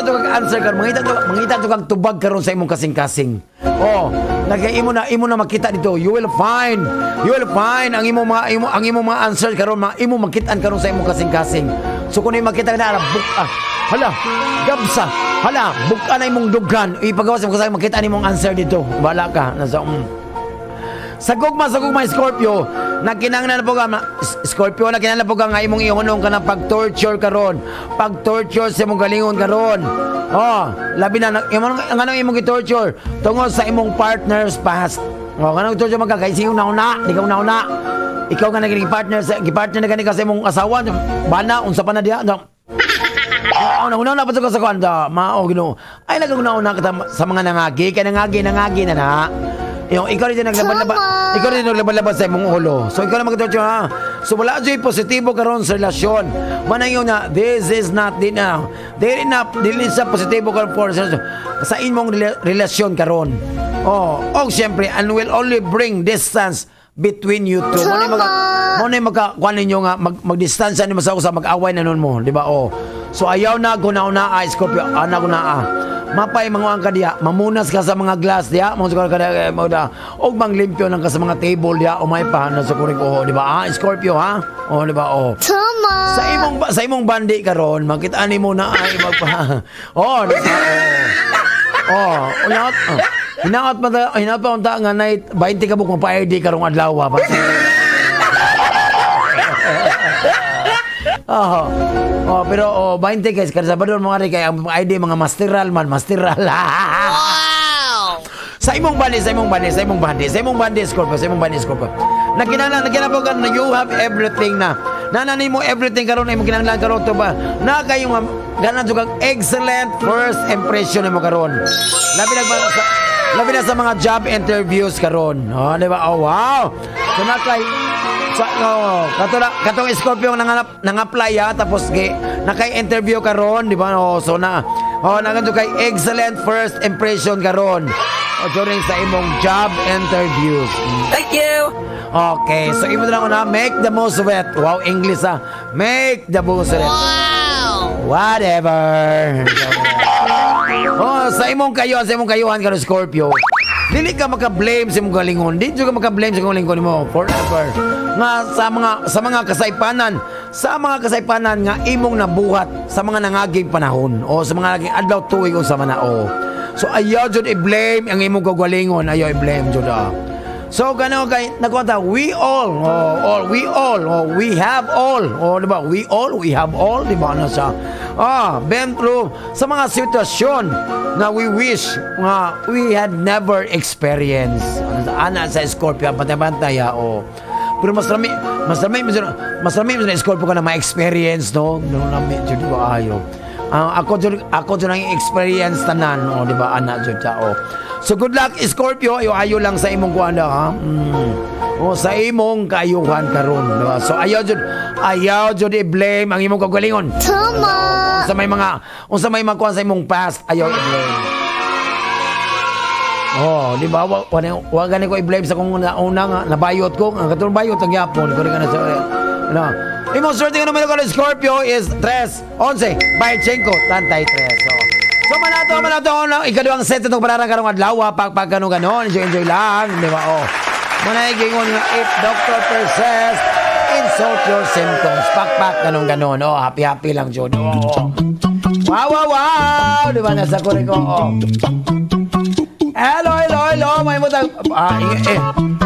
to kag answer karon, mangita to kag tubag karon sa imong kasing-kasing. Oh, nagay imo na makita dito. You will find ang imong mga answer karon, mga imo makitaan karon sa imong kasing-kasing. So kung makita na buk ah, hala, gabsa, hala, buka na imong dughan. Ipagawas mo kasi makita nimong answer dito. Bala ka nasa. Sa gugma, Scorpio, nagkinahanglan po ka, Scorpio, nagkinahanglan po ka nga imong ihunong ka ng pag-torture karon. Pag-torture sa imong galingon karon. Oh, labi na, imong, ang anong imong gi-torture? Tungod sa imong partner's past. Oh, kanang torture man ka kay sige una-una, di ka una-una. Ikaw nga naging partner sa gipartner na gani ka sa imong asawa, bana unsa pa na diha? No. Oo, nauna na pa sa kuan da, mao Ginoo. Ay naguna-una ka sa mga nangagi, kay nangagi nangagi na na. Yung ikaw rin naglaban-laban, ikaw rin naglaban-laban sa imong ulo. So ikaw na magtorture ha. So wala jud positibo karon sa relasyon. Manang yun na this is not di na. Dili na dili sa positibo karon for sa imong relasyon karon. Oh, og siyempre and will only bring distance between you two. Mo na magka kuan ninyo nga magdistansya nimo sa mag-away na nun mo, di ba? Oh. So ayaw na guna-una ay Scorpio, ana guna ah. Mapay manguang ka diya, mamunas ka sa mga glass diya, mo ka diya, mo da, og manglimpyo nang ka sa mga table diya, umay pa na sa kuring oh, di ba? Ah, Scorpio ha? Oh, di ba? Oh. Tama. Sa imong bandi karon, makita nimo na ay magpa. Oh, di ba? Oh. Oh, hinaot. Oh. Hinaot pa ta, hinaot pa unta nga night 20 ka buk mapa-ID karong adlaw pa. Oh. Oh, pero oh 20 guys, kada Sabado mga rin kay ang ID mga masteral man, masteral. Wow! Sa imong bandi, sa imong bandi, sa imong bandi, sa imong bandi, Scorpio, sa imong bandi, Scorpio. Nagkinahanglan ka na you have everything na. Nanani mo everything karon imong kinahanglan karon to ba? Na kayo nga ganan jud kang excellent first impression nimo karon. Labi na sa mga job interviews karon. Oh, di ba? Oh, wow. So na kay sa oh, kato na katong Scorpio nang apply ha, tapos gi nakay interview karon, di ba? Oh, so na oh naganto kay excellent first impression karon. Oh, during sa imong job interviews. Thank you. Okay, so imo na lang una, make the most of it. Wow, English ah. Make the most of it. Wow. Whatever. Oh, sa imong kayuhan karon Scorpio. Dili ka maka-blame sa imong galingon. Dili ka maka-blame sa imong galingon mo forever. Nga sa mga kasaypanan nga imong nabuhat sa mga nangaging panahon o sa mga naging adlaw tuig unsa man na o. So ayaw jud i-blame ang imong kagalingon, ayaw i-blame jud ah. So gano kay nagkwanta we all oh, all we all oh, we have all oh, di ba? We all, we have all, di ba na siya been through sa mga sitwasyon na we wish nga we had never experienced. Ano, ana sa Scorpio bantay-bantay ah, oh. Pero mas rami mas na Scorpio ka na ma-experience no no lami jud, di ba ayo? Ah, ako jud ang experience tanan oh, di ba ana jud ta oh. So good luck Scorpio, ayo ayo lang sa imong kuan ha. Oh, sa imong kaayuhan karon, di ba? So ayaw jud i-blame ang imong kagalingon. Tama. Sa may mga kuan sa imong past, ayaw i-blame. Oh, di ba? Wa gani ko i-blame sa kung una nga nabayot ko, ang katong bayot ang yapon ko rin na sa ano. Imong swerte nga numero ko Scorpio is 3, 11, 25, 33. So manato no, ikaduhang set itong pararang karong adlaw, pagpag ganon ganon, enjoy enjoy lang, di ba? Oh. Manay gingon nga if doctor persist, insult your symptoms. Pakpak ganon ganon. Oh, happy happy lang jud. Oh. Wow! Di ba nasa ko oh. Hello, hello, hello. May mutag ah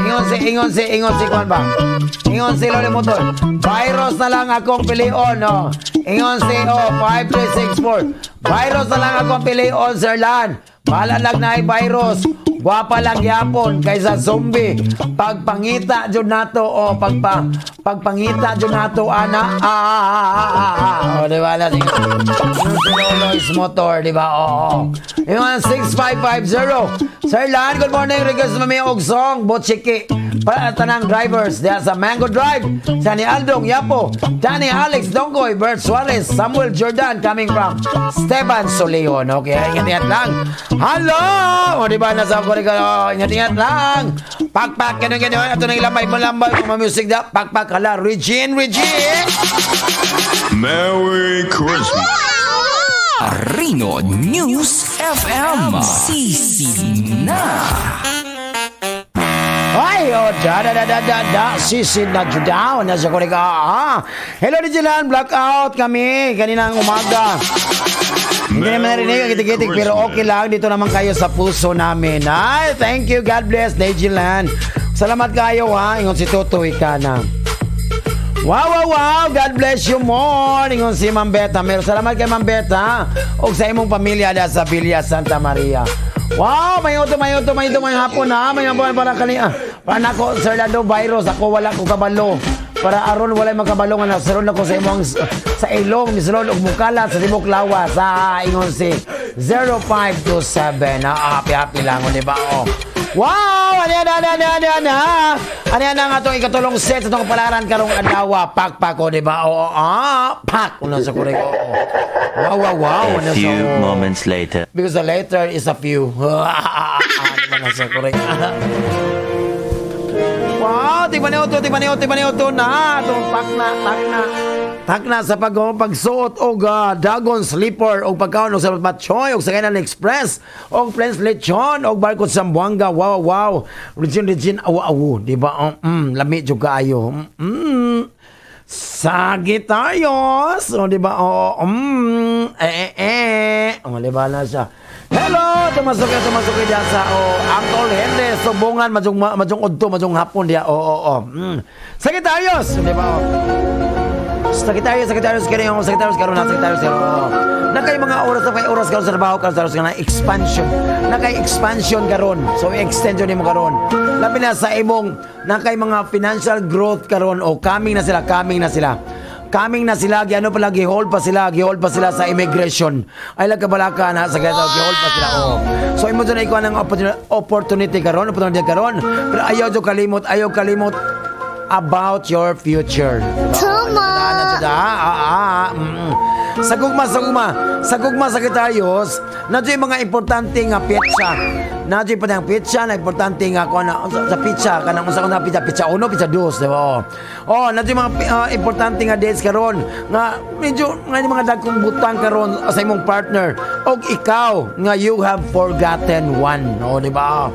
ingon si kuan ba? Ingon si Lolo Motor. Virus na lang akong pilion, no. Ingon si oh 5364. Virus na lang akong pilion, Sir Lan. Bahala lang na virus. Gwapa lang yapon kaysa zombie. Pagpangita jud nato o pagpangita jud nato ana. Ah, ah, ah, ah, ah, ah. Oh, di ba? Ingon si Lolo's Motor, di ba? Oo. Ingon 6550. Sir Lan, good morning. Request mami og song Bochiki. Para tanang drivers diya sa Mango Drive. Sa ni Aldong Yapo, Danny Alex Donggoy, Bert Suarez, Samuel Jordan coming from Esteban Soleon. Okay, ingat-ingat lang. Hello! O, di ba, nasa ko rin oh, ingat-ingat lang. Pakpak, ganun, ganun. Ito na ilambay mo lambay mga music da. Pakpak, hala, Regine, Regine! Merry Christmas. Marino News FM. Sisi na. Ay, oh, da da da da da da, sisid na judaw, nasa ko rin ka, ah. Hello, Digilan, blackout kami, kaninang umaga. Hindi naman narinig ang kitik-kitik, pero okay lang, dito naman kayo sa puso namin. Ay, thank you, God bless, Digilan. Salamat kayo, ha, ingon si Tutoy ka na. Wow! God bless you more! Ingon si Ma'am Beta. Meron salamat kay Ma'am Beta. O sa imong pamilya da sa Villa Santa Maria. Wow, may auto, may auto, may auto, may hapon ha. May hapon para kani ah. Para nako, Sir Lando Virus, ako wala ko kabalo. Para aron walay makabalo nga nasaron ako sa imong sa ilong, misulod og mukala sa tibok lawas sa ingon si 0527. Ah, happy happy lang, di ba? Oh. Wow! Ano yan, ano yan, ano yan, ano? Ano yan ang atong ikatulong set sa atong kapalaran karong adlaw? Pak, pak, o, di ba? Oo, ah, pak. Una sa kurek, oo. Wow. A Ano sa- few moments later. Because the later is a few. Ano man nasa korek. Wow, tiba ni oto na. Itong tak na, tak na. Tak na sa pag pagsuot og Dragon Sleeper og pagkaon og sa Batchoy og sa Kainan Express og Prince Lechon og Barko Zamboanga. Wow. Regine, Regine, awa awo, di ba? Oh, lami jud kaayo. Sagittarius. O, di ba? Oo, eh, eh, eh. O, di ba na siya? Hello! Tumasok ka diya sa, oh, Uncle Henry, Subungan, majong, majong udto, majong hapon diya. Oo, oo, oo. Sagittarius! O, di ba? Oh. Sagittarius, Sagittarius, kaya yung Sagittarius, karon na, Sagittarius, karon. Oo. Nakay mga oras, nakay oras karon sa trabaho, karon sa oras na expansion. Nakay expansion karon. So, extension nimo karon. Labi na sa imong, nakay mga financial growth karon o coming na sila, coming na sila. Coming na sila, giano pala, gihold pa sila, gihold pa sila sa immigration. Ay, lagkabalaka na sa ganito, gihold pa sila. Oh. So, imo dyan na ikuha ng opportunity karon, opportunity karon. Pero ayaw dyan kalimot, ayaw kalimot about your future. Tama. Ah, ah. Sa gugma, sa gugma, sa gugma, Sagittarius, na yung mga importante nga petsa. Na yung pa petsa na importante nga ko na sa petsa kanang unsa ko na petsa, petsa 1, petsa 2, di ba? Oh, na yung mga importante nga dates karon nga medyo nga yung mga dagkong butang karon sa imong partner og ikaw nga you have forgotten one. Oh, di ba?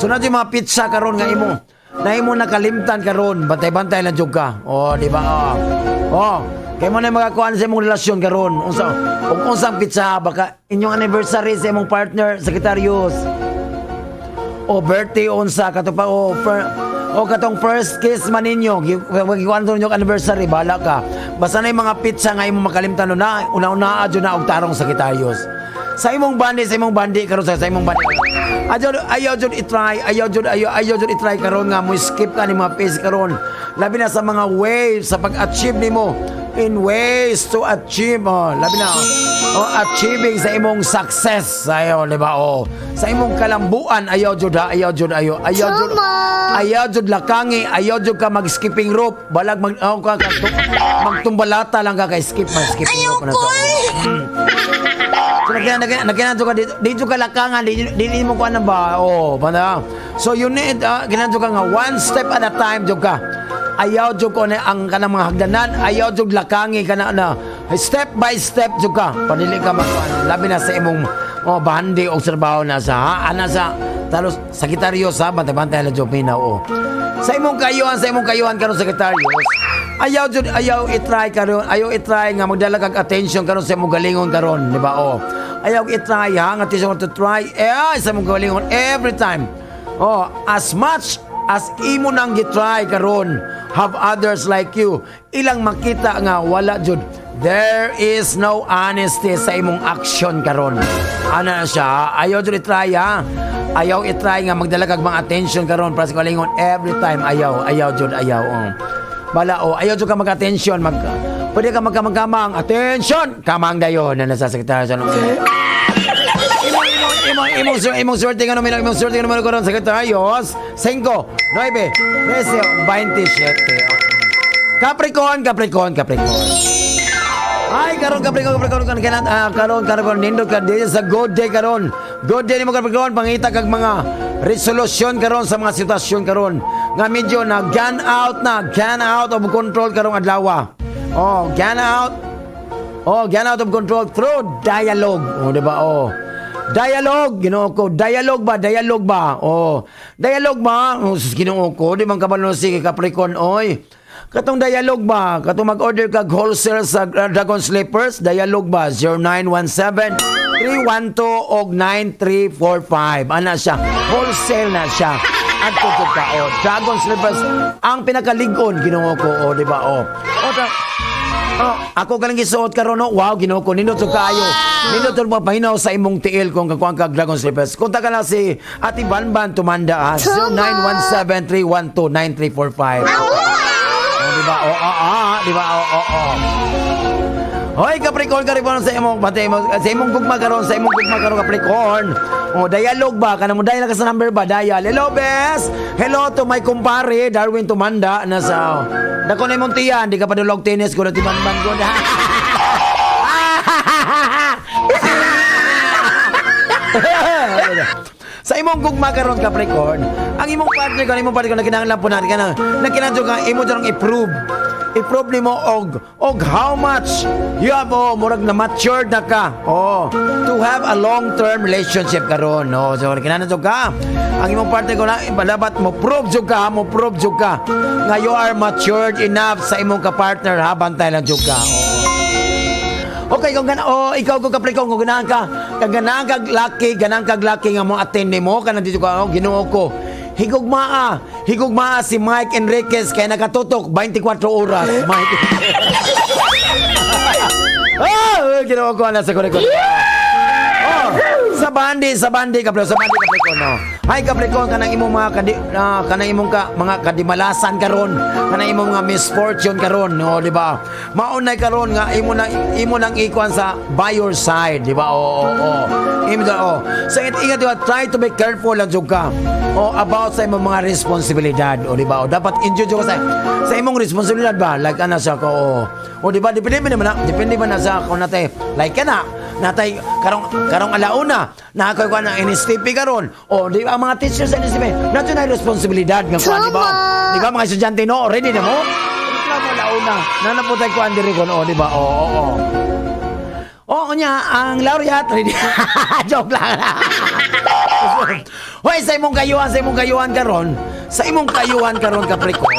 So na yung mga petsa karon nga imo na imo nakalimtan karon, bantay-bantay lang jud ka. Oh, di ba? Oh. Oh, kay mo na magakuan sa imong relasyon karon. Unsa ug unsang pitsa baka inyong anniversary sa imong partner, Sagittarius. O birthday unsa kato pa o o katong first kiss man ninyo, gikuan to ninyong anniversary, bahala ka. Basta na yung mga pitsa nga imong makalimtan no na una-una adyo na og tarong, Sagittarius. Sa imong bandi, sa imong bandi karon sa imong bandi. Ayaw ayaw jud i-try, ayaw jud ayaw ayaw jud i-try karon nga mo skip ka ni mga phase karon. Labi na sa mga ways sa pag-achieve nimo in ways to achieve, oh, labi na oh, achieving sa imong success ayo, di ba? Oh, sa imong kalambuan, ayaw jud ha, ayaw jud ayaw ayaw jud Tama. ayaw jud lakangi, ayaw jud ka mag skipping rope, balag mag oh, ka, magtumbalata lang ka kay skip man skipping rope na sa. So nagkina ka dito, dito ka lakangan, di di mo kuan na ba? Oh, banda. So you need kinahanglan ka nga one step at a time jud ka. Ayaw jud ko na ang kanang mga hagdanan, ayaw jud lakangi ka na, na step by step jud ka. Padili ka magkuan. Labi na sa imong oh, bandi o trabaho na sa ha, ana sa talos Sagittarius ha, bantay-bantay lang jud minaw oh. Sa imong kayuhan karon, Sagittarius, ayaw jud ayaw i-try karon, ayaw i-try nga magdala kag attention karon sa imong galingon karon, di ba? Oh. Ayaw i-try ha, nga attention to try eh sa imong galingon every time. Oh, as much as imo nang gitry karon have others like you ilang makita nga wala jud, there is no honesty sa imong action karon. Ana na siya, ayaw jud i-try ha, ayaw i-try nga magdala kag mga attention karon para sa kalingon every time, ayaw ayaw jud ayaw, oh. Bala oh, ayaw jud ka mag-attention, mag pwede ka magkamang attention kamang dayon na nasa sekretaryo sa imong imong imong imong imong swerte nga numero, imong swerte nga numero karon, Sagittarius, 5, 9, 13, 27. Capricorn, Capricorn, Capricorn. Ay, karon Capricorn, Capricorn, karon karon karon karon nindot ka this is a good day karon. Good day nimo, Capricorn, pangita kag mga resolusyon karon sa mga sitwasyon karon nga medyo na gone out na, gone out of control karong adlaw. Oh, gone out. Oh, gone out of control through dialogue. Oh, di ba? Oh. Dialogue, Ginoo ko. Dialogue ba? Dialogue ba? Oh. Dialogue ba? Oh, sus, Ginoo ko, di man kabalo si Capricorn, oy. Katong dialogue ba? Katong mag-order kag wholesale sa Dragon Slippers, dialogue ba? 0917 312 og 9345. Ana siya. Wholesale na siya. Adto jud ka. Oh, Dragon Slippers ang pinakaligon, Ginoo ko, oh, di ba? Oh. Oh, Oh, ako galing gisuot karon, no. Wow, Ginoo ko, nindot jud kaayo. Nindot jud mo pahinaw sa imong tiil kung kakuan kag dragon slippers. Kontak ka lang si Ate Banban Tumanda ha. 0917-312-9345. Oh, di ba? Oh, di ba? Oh. Hoy, Capricorn, Capricorn, sa imong pati mo sa imong gugma karon, sa imong gugma karon, Capricorn. Oh, dialogue ba kana mo, dial ka sa number ba, dial. Hello, bes. Hello to my kumpare Darwin Tumanda nasa dako na imong tiyan, di ka padulog tennis ko na tibanban ko. Sa imong gugma karon, Capricorn, ang imong partner na kinahanglan po natin kanang na kinahanglan ka imo dyan i-prove. I-prove nimo og how much you have, oh, murag na matured na ka. Oh, to have a long-term relationship karon, no. So kinahanglan jud ka. Ang imong partner ko na dapat mo prove jud ka, mo prove jud ka nga you are matured enough sa imong ka-partner ha, bantay lang jud ka. Oh. Okay, kung gana, oh, ikaw ko Capricorn, kung ganahan ka, kung ganahan kag laki nga mo attend nimo, kanang dito ka, oh, Ginoo ko. Higugmaa, higugmaa si Mike Enriquez kay nakatutok 24 oras. Mike. Ah, Ginoo ko na sa kore. Oh, sa bandi Capricorn, sa bandi Capricorn, no. Hi Capricorn, kanang imong mga kadi, kanang imong ka mga kadimalasan karon, kanang imong mga misfortune karon, no, di ba? Maunay karon nga imo nang ikuan sa by your side, di ba? Oo. Imo da, oh. So ingat ingat, di ba? Try to be careful lang jud ka. Oh, about sa imong mga responsibilidad, o di ba? O dapat enjoy jud ka sa imong responsibilidad ba? Like ana sa ko, oh. O di ba? Depende ba naman na, depende ba na sa kung natay like ka na natay karong karong alauna na ako'y kuan ng NSTP karon, o di ba, ang mga teachers sa NSTP nato na responsibilidad nga kuan, di ba? Di ba, mga estudyante, no, ready na mo reklamo alauna na naputay kuan diri kon, o di ba? Oo. Oo nya ang laureate ready. Joke lang. Hoy, sa imong kayuhan karon, sa imong kayuhan karon, Capricorn,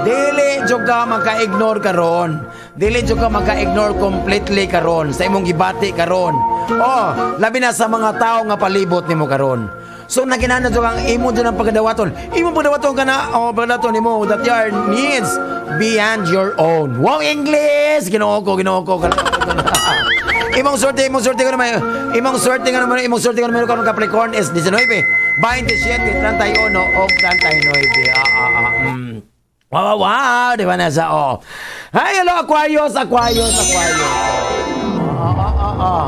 dili jud ka maka-ignore karon. Dili jud ka maka-ignore completely karon sa imong gibati karon. Oh, labi na sa mga tao nga palibot nimo karon. So naginana jud ang imo jud ang pagadawaton. Imo pagadawaton ka na, oh, pagadawaton nimo that your needs beyond your own. Wow, English! Ginoo ko, Ginoo ko. Imong swerte ko naman karon, Capricorn, is 19, 27, 31 o 39. Wow, di ba nasa, oh. Hi, hello, Aquarius, Aquarius, Aquarius. Oo.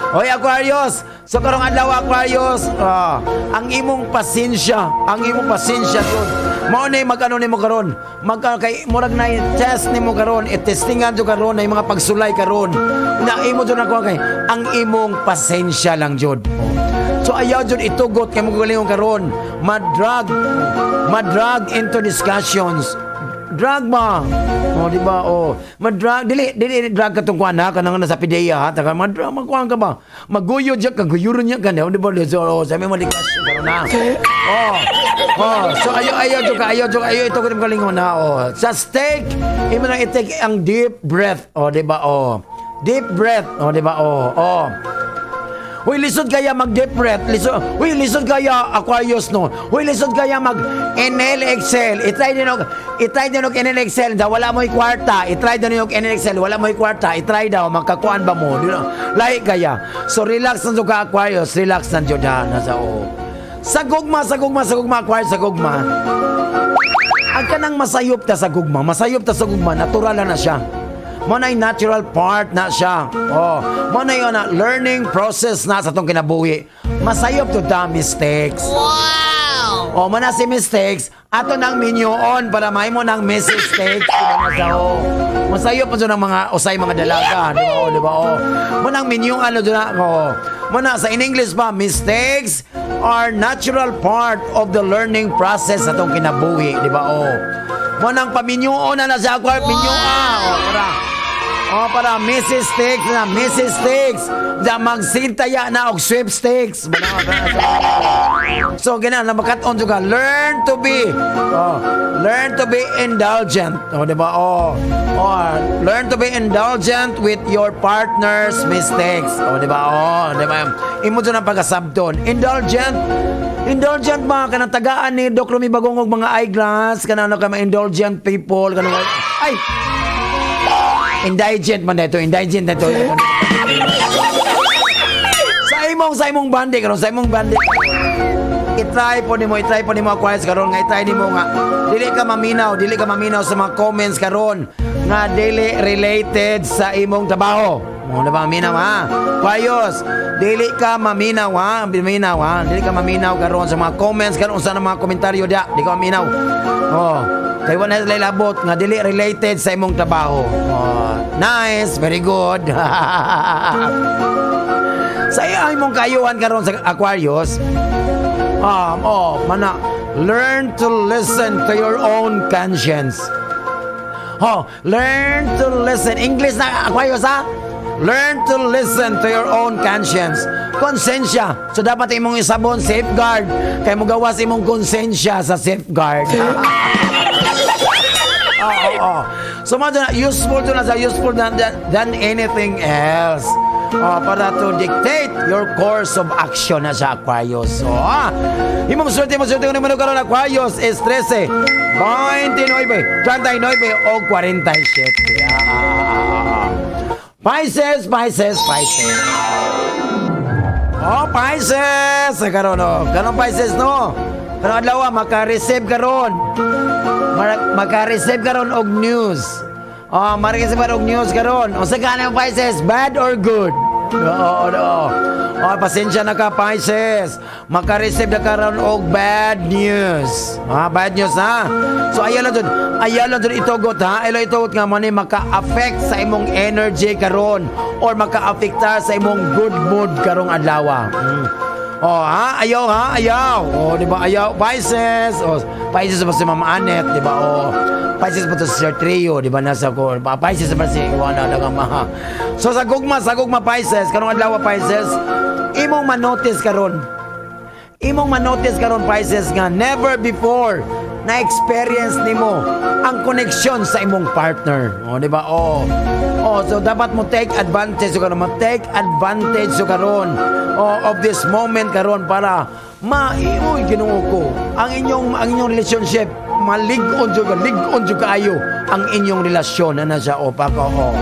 Hoy, Aquarius, so karong adlaw, Aquarius, ang imong pasensya jud. Mao na mag-ano nimo karon, mag kay murag na test nimo karon, i-testingan jud karon na yung mga pagsulay karon. Na imo jud ako kay ang imong pasensya lang jud. Oh. So ayaw jud itugot kay mo galingon karon, madrag into discussions, drag ba? Oh, di ba? Oh, madrag dili dili drag katong kuan ha, kanang nasa PDEA ha, taka madrag magkuan ka ba? Maguyod siya ka, guyuron niya ka, di ba? So, oh, sabi mo discussion karon na. Oh, so ayo ayo jud ka, ayo jud ayo ito ko galingon na. Oh, just take imo na i-take ang deep breath. Oh, di ba? Oh. Deep breath. Oh, di ba? Oh. Uy, lisod kaya mag deep breath. Lisod. Uy, lisod kaya Aquarius, no. Uy, lisod kaya mag inhale exhale. I-try din og inhale exhale. Daw wala mo'y kwarta. I-try din og inhale exhale. Wala mo'y kwarta. I-try daw magkakuan ba mo? Di ba? Lahi kaya. So relax na jud ka, Aquarius. Relax na jud ha nasa o. Sa gugma, sa gugma, sa gugma, Aquarius, sa gugma. Ang kanang masayop ta sa gugma, masayop ta sa gugma, natural na siya. Mo na natural part na siya. Oh, mo na yun na learning process na sa atong kinabuhi. Masayop to the mistakes. Wow! Oh, mo na si mistakes, ato nang minyoon para mahimo ng Mrs. Steaks. Di ba na oh. Masayop pa dyan ang mga usay mga dalaga, di ba? Oh, di ba? Oh. Mo nang minyoon ano dyan na, oh. Mo na sa in English pa, mistakes are natural part of the learning process sa atong kinabuhi, di ba? Oh. Mo nang paminyoon na na siya, wow! Minyoa. Oh, para. Oh, para Mrs. Steaks na, Mrs. Steaks. Da magsintaya na og sweepstakes. So gina na makat-on jud ka. Learn to be. Oh, learn to be indulgent. Oh, di ba? Oh, learn to be indulgent with your partner's mistakes. Oh, di ba? Oh, di ba? Imo jud ang pagkasabton. Indulgent. Indulgent ba kanang tagaan ni Doc Rumi Bagong og mga eyeglass, kanang ano ka mga indulgent people, kanang ay, indigent man na ito, indigent na ito. Sa imong bandi karon, sa imong bandi i-try po nimo, Aquarius, karon nga i-try nimo nga dili ka maminaw sa mga comments karon nga dili related sa imong trabaho. Mo na ba maminaw ha? Aquarius, dili ka maminaw ha, maminaw ha, dili ka maminaw karon sa mga comments karon, unsa na mga komentaryo dia, di ka maminaw. Oh, kay wala na labot nga dili related sa imong trabaho. Oh, nice, very good. Sa iyo imong kayuhan karon sa Aquarius, oh, mana, learn to listen to your own conscience. Oh, learn to listen. English na, Aquarius, ha? Learn to listen to your own conscience. Konsensya. So dapat imong isabon safeguard. Kay mo gawas imong konsensya sa safeguard. Oo. So mo na useful to na sa useful than anything else. Oh, para to dictate your course of action na sa Aquarius. So, imong swerte kung karon, Aquarius, is 13, 29, 39 o 47. Ah. Pisces, Pisces, Pisces. Oh, Pisces! Karon oh. Karon Pisces no. Karon adlaw maka-receive karon. Maka-receive karon og news. Oh, maka-receive karon og news karon. Unsa ka na, Pisces, bad or good? Oo. Oh, pasensya na ka, Pisces. Maka-receive na karon og bad news. Ah, bad news ha. So ayaw lang jud, ayaw lang jud itugot ha. Ayaw lang itugot nga mo ni maka-affect sa imong energy karon or maka-affectar sa imong good mood karong adlaw. Oh, ha? Ayaw ha? Ayaw. Oh, di ba? Ayaw. Pisces. Oh, Pisces ba si Ma'am Anet, di ba? Oh. Pisces ba to si Sir Trio, di ba? Nasa ko. Pisces ba si Iwana lang maha. So sa gugma, Pisces, karong adlaw, Pisces, imong manotice karon. Imong manotice karon, Pisces, nga never before na experience nimo ang koneksyon sa imong partner. Oh, di ba? Oh. Oh, so dapat mo take advantage so karon, mo take advantage so karon, oh, of this moment karon para maiuy, Ginoo ko. Ang inyong relationship malig-on jud ka, lig-on jud kaayo ang inyong relasyon na nasa opa ko. Oh.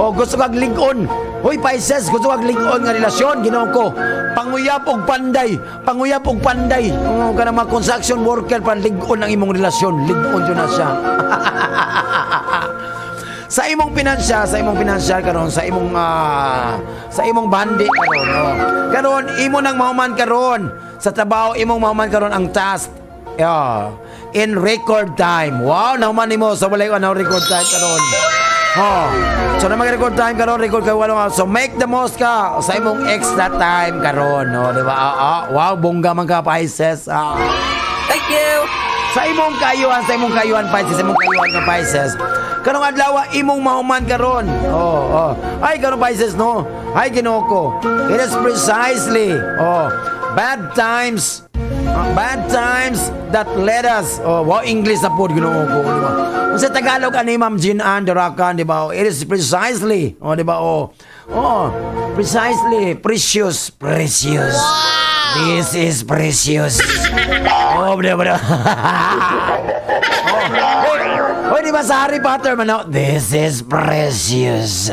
Oh, gusto kag lig-on. Hoy Pisces, gusto kag lig-on nga relasyon, Ginoo ko. Panguyab og panday, panguyab og panday. Oh, kana mga construction worker pa lig-on ang imong relasyon, lig-on jud na siya. Sa imong financial karon, sa imong bandi karon, oh. Karon imo nang mahuman karon sa trabaho, imong mahuman karon ang task. Yeah. In record time. Wow, nahuman nimo sa walay ano record time karon. Oh. So na mag-record time karon, record kay wala. So make the most ka sa imong extra time karon, no, di ba? Ah, wow, bongga man ka, Pisces. Ah. Thank you. Sa imong kayuhan, Pisces, sa imong kayuhan ka, Pisces. Karong adlaw imong mahuman karon. Oh. Ay, karon Pisces no. Ay, Ginoo ko. It is precisely, oh, bad times that led us. Oh, wow, English na po, Ginoo ko, di ba? Kung sa Tagalog ani Ma'am Jean Ann Darakan, di ba? Oh, it is precisely, oh, di ba? Oh, precisely, precious, precious. This is precious. Oh, di ba? Oh, hoy, di ba sa Harry Potter man, oh? This is precious.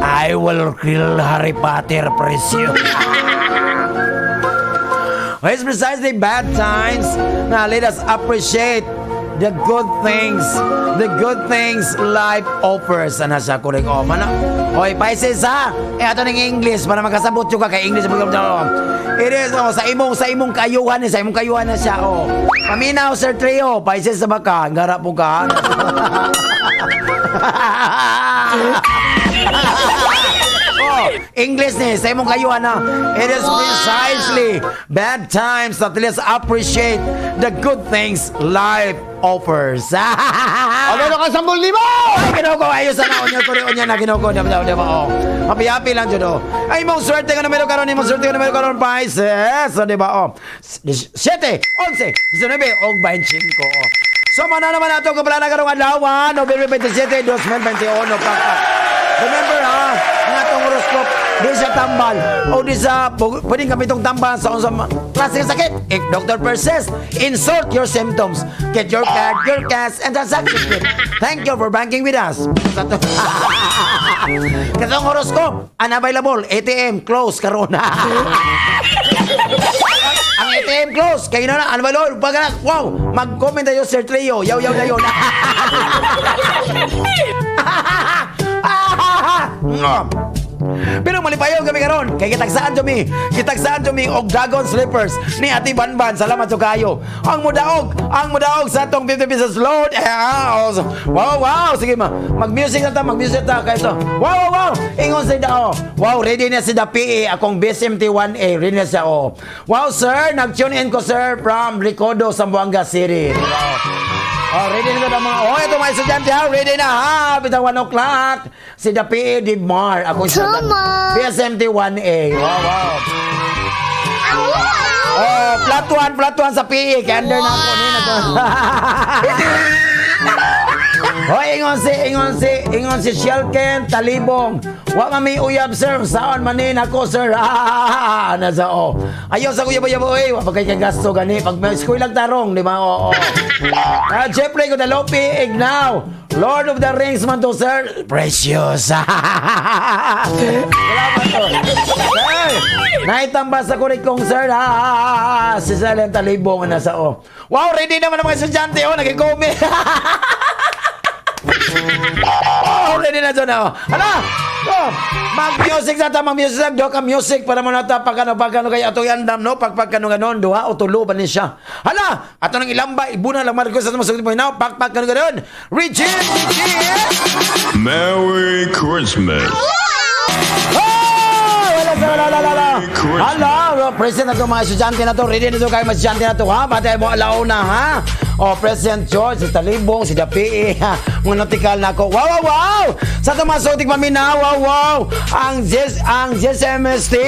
I will kill Harry Potter, precious. Well, it's precisely bad times. Now let us appreciate the good things life offers. Ano siya, correct? Oh, mana. Hoy, Pisces ha. Eh, ato ng English para makasabot yung ka kay English. It is, oh, sa imong kayuhan, eh, sa imong kayuhan na siya, oh. Paminaw, Sir Trio. Pisces sa baka. Gara po ka. Oh, English ni, sa imong kayuhan na. It is precisely bad times that let us appreciate the good things life offers. Ano na ka 10,000? Ay, Ginoo ko, ayos na unya ko unya na, Ginoo ko, diba, diba, oh. Happy happy lang jud oh. Ay, imong swerte nga numero karon, imong swerte nga numero karon, Pisces. So, diba, oh. 7, 11, 19 og 25, oh. So, mana naman ato kapala karong adlaw, November 27, 2021 pa. Remember ha, ang atong horoscope. Di sa tambal o di sa pwedeng gamitong tambal sa unsa klase nga sakit. If doctor persists, insert your symptoms. Get your card, your cash, and transaction slip. Thank you for banking with us. Katong horoscope, unavailable, ATM, close, karon. Ang ATM close, kayo na na, unavailable, pag wow, mag-comment tayo, Sir Trio, yaw yaw na yun. Pero malipayon kami karon kay gitagsaan jud mi og Dragon Slippers ni Ate Banban. Salamat jud kayo. Ang mudaog sa atong 50 pesos load. Eh, ah, oh, wow. Sige ma, mag-music na ta, mag-music ta kay to. Wow. Ingon sa dao. Wow, ready na si da PE akong BSMT 1A. Ready na siya oh. Wow, sir, nag-tune in ko sir from Ricodo, Zamboanga City. Wow. Oh, ready na ang mga. Oh, ito mga estudyante ha. Ready na ha. Bitaw 1 o'clock. Si the PE Dimar. Ako siya. Tama. BSMT 1A. Wow. Oh, flat 1 sa PE. Kaya under na ako. Nina to. Hoy, ingon si Shelken Talibong. Wa man may uyab sir, saan manin ako sir. Ah, nasa oh. Ayaw sa uyab uyab oy, wa pa kay kagasto gani pag may school lang tarong, di ba? Oo. Ah, Jeffrey Guadalupe Ignaw. Lord of the Rings man to sir. Precious. Salamat to. Sir, naitamba sa kurikong sir. Ah, si Selen Talibong nasa oh. Wow, ready naman ang mga estudyante oh, nagko-comment. Oh, ready na dyan oh. Hala! Oh, mag-music na ta, mag-music na. Doka music para mo na ta pag ano, pag ano kay atong andam, no? Pag pag ano ganon, duha o tulo ba ni siya. Hala! Ato nang ilamba, ibuna lang marko sa masugod mo now. Pag pag ano ganon. Regine, Regine! Merry Christmas. Oh! Wala sa wala wala wala. Hala, present na to mga estudyante na to. Ready na to kayo mga estudyante na to ha. Batay mo alauna ha. Oh, President George, si Talibong, si Dapi, ha. Mga nautical na ako. Wow! Sa tumasotik mamina, wow! Ang GSMST,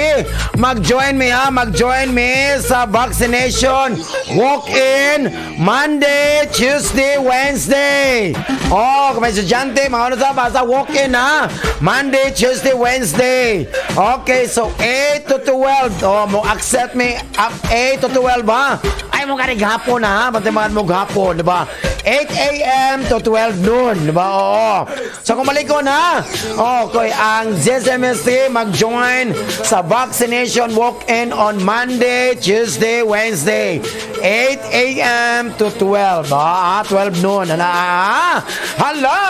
mag-join me ha, mag-join me sa vaccination walk-in Monday, Tuesday, Wednesday. Oh, kung may estudyante, mga ano sa, basta walk-in ha. Monday, Tuesday, Wednesday. Okay, so 8 to 12. Oh, mo accept me up 8 to 12 ha. Ay mo kanig hapon ha, bantay mo hapon, di ba? 8 a.m. to 12 noon, di ba? Oo. So kung malikon ha, okay, ang GSMST mag-join sa vaccination walk-in on Monday, Tuesday, Wednesday, 8 a.m. to 12. Ah, 12 noon. Ano, ah, hello!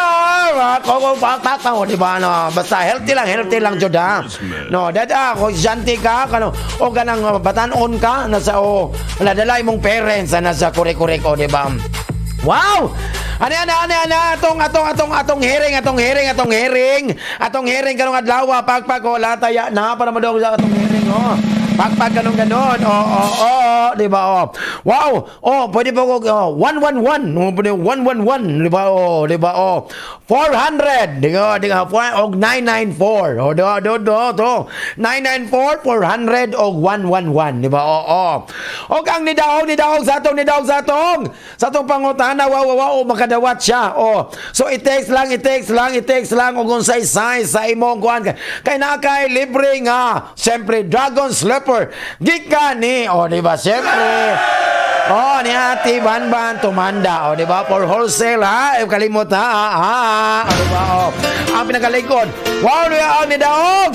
Ah, kung pak pak pak, di ba? No, basta healthy lang jud ha. No, that ah, kung estudyante ka, kano, o ganang batanon ka, nasa o, wala dala imong parents, ah, nasa kure-kure ko, di ba? Wow! Ano, ano, ano, ano, atong, atong, atong, atong hearing, atong hearing, atong hearing, atong hearing karong adlaw, pagpag, wala taya na, para madog sa atong hearing, oh. Pagpag ganun ganon, oh, di ba, oh. Wow, oh, pwede pa ko, oh, 111, oh, pwede 111, di ba, oh, di ba, oh. 400, di ba, 4, og 994, oh, do, do, do, do, 994, 400, og 111, di ba, oh. Og ang nidaog, nidaog sa atong, nidaog sa atong pangutana, wow, oh, makadawat siya, oh. So, i-text lang, i-text lang, i-text lang, og unsay size sa imong kuan. Kay na kay libre nga, siyempre, Dragon Slipper, gikan ni, oh, di ba, siyempre, oh, ni Ate Banban Tumanda, oh, di ba? For wholesale, ha? Eh, kalimot, ha? Ha? Ha? Oh, di ba? Oh. Ang pinakalikod. Wow, niya ang nidaog!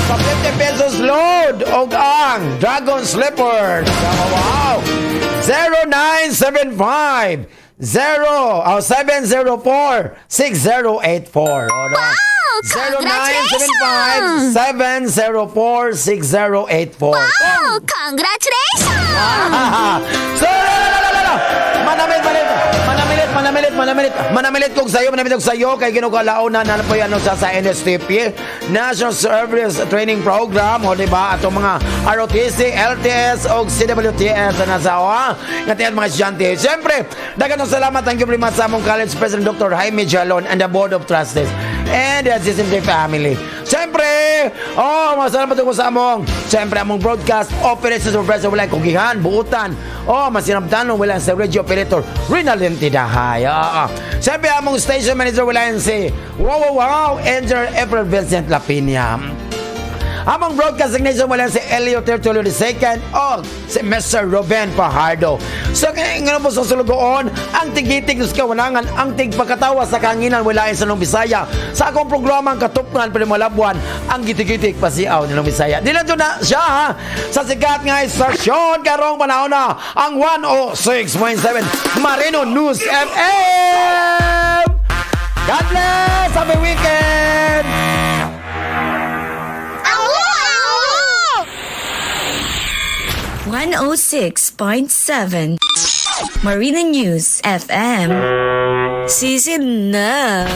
Sa 50 pesos load og ang Dragon Slipper. Wow! 0975 0 oh, 704 6084. Oh, diba? Wow! 0975 704 6084. Wow! Congratulations! So, la, la, la, la, la. Manamit, manamit, manamilit, manamilit, manamilit, manamilit kog sayo, manamilit kog sayo, kay ginugalaon na na po yan sa NSTP, National Service Training Program, o di ba, atong mga ROTC, LTS, o CWTS na nasa, o ha, nga tiyat mga estudyante. Siyempre, daghang salamat, thank you very much sa among College President Dr. Jaime Jalon and the Board of Trustees and the GSMT family. Siyempre, oh, masalamat ko sa among, siyempre, among broadcast operations supervisor wala kugihan, buutan, oh, masinabtan wala sa radio operator Rinalyn Tidahay. Ah, ah. Siyempre, among station manager wala si wow, wow, wow, Engineer April Vincent Lapinia. Among broadcasting nation wala si Elio Tertulio II o si Mr. Ruben Fajardo. So kaya nga po sa sulugoon, ang tigitig sa kawanangan, ang tigpakatawa sa kanginan walain sa Nung Bisaya. Sa akong programa ang katupngan pero malabuan, ang gitigitig pasiaw ni Nung Bisaya. Di lang na siya ha, sa sikat nga istasyon karong panahon na ang 106.7 Marino News FM! God bless! Happy weekend! 106.7 Marina News FM. Season na.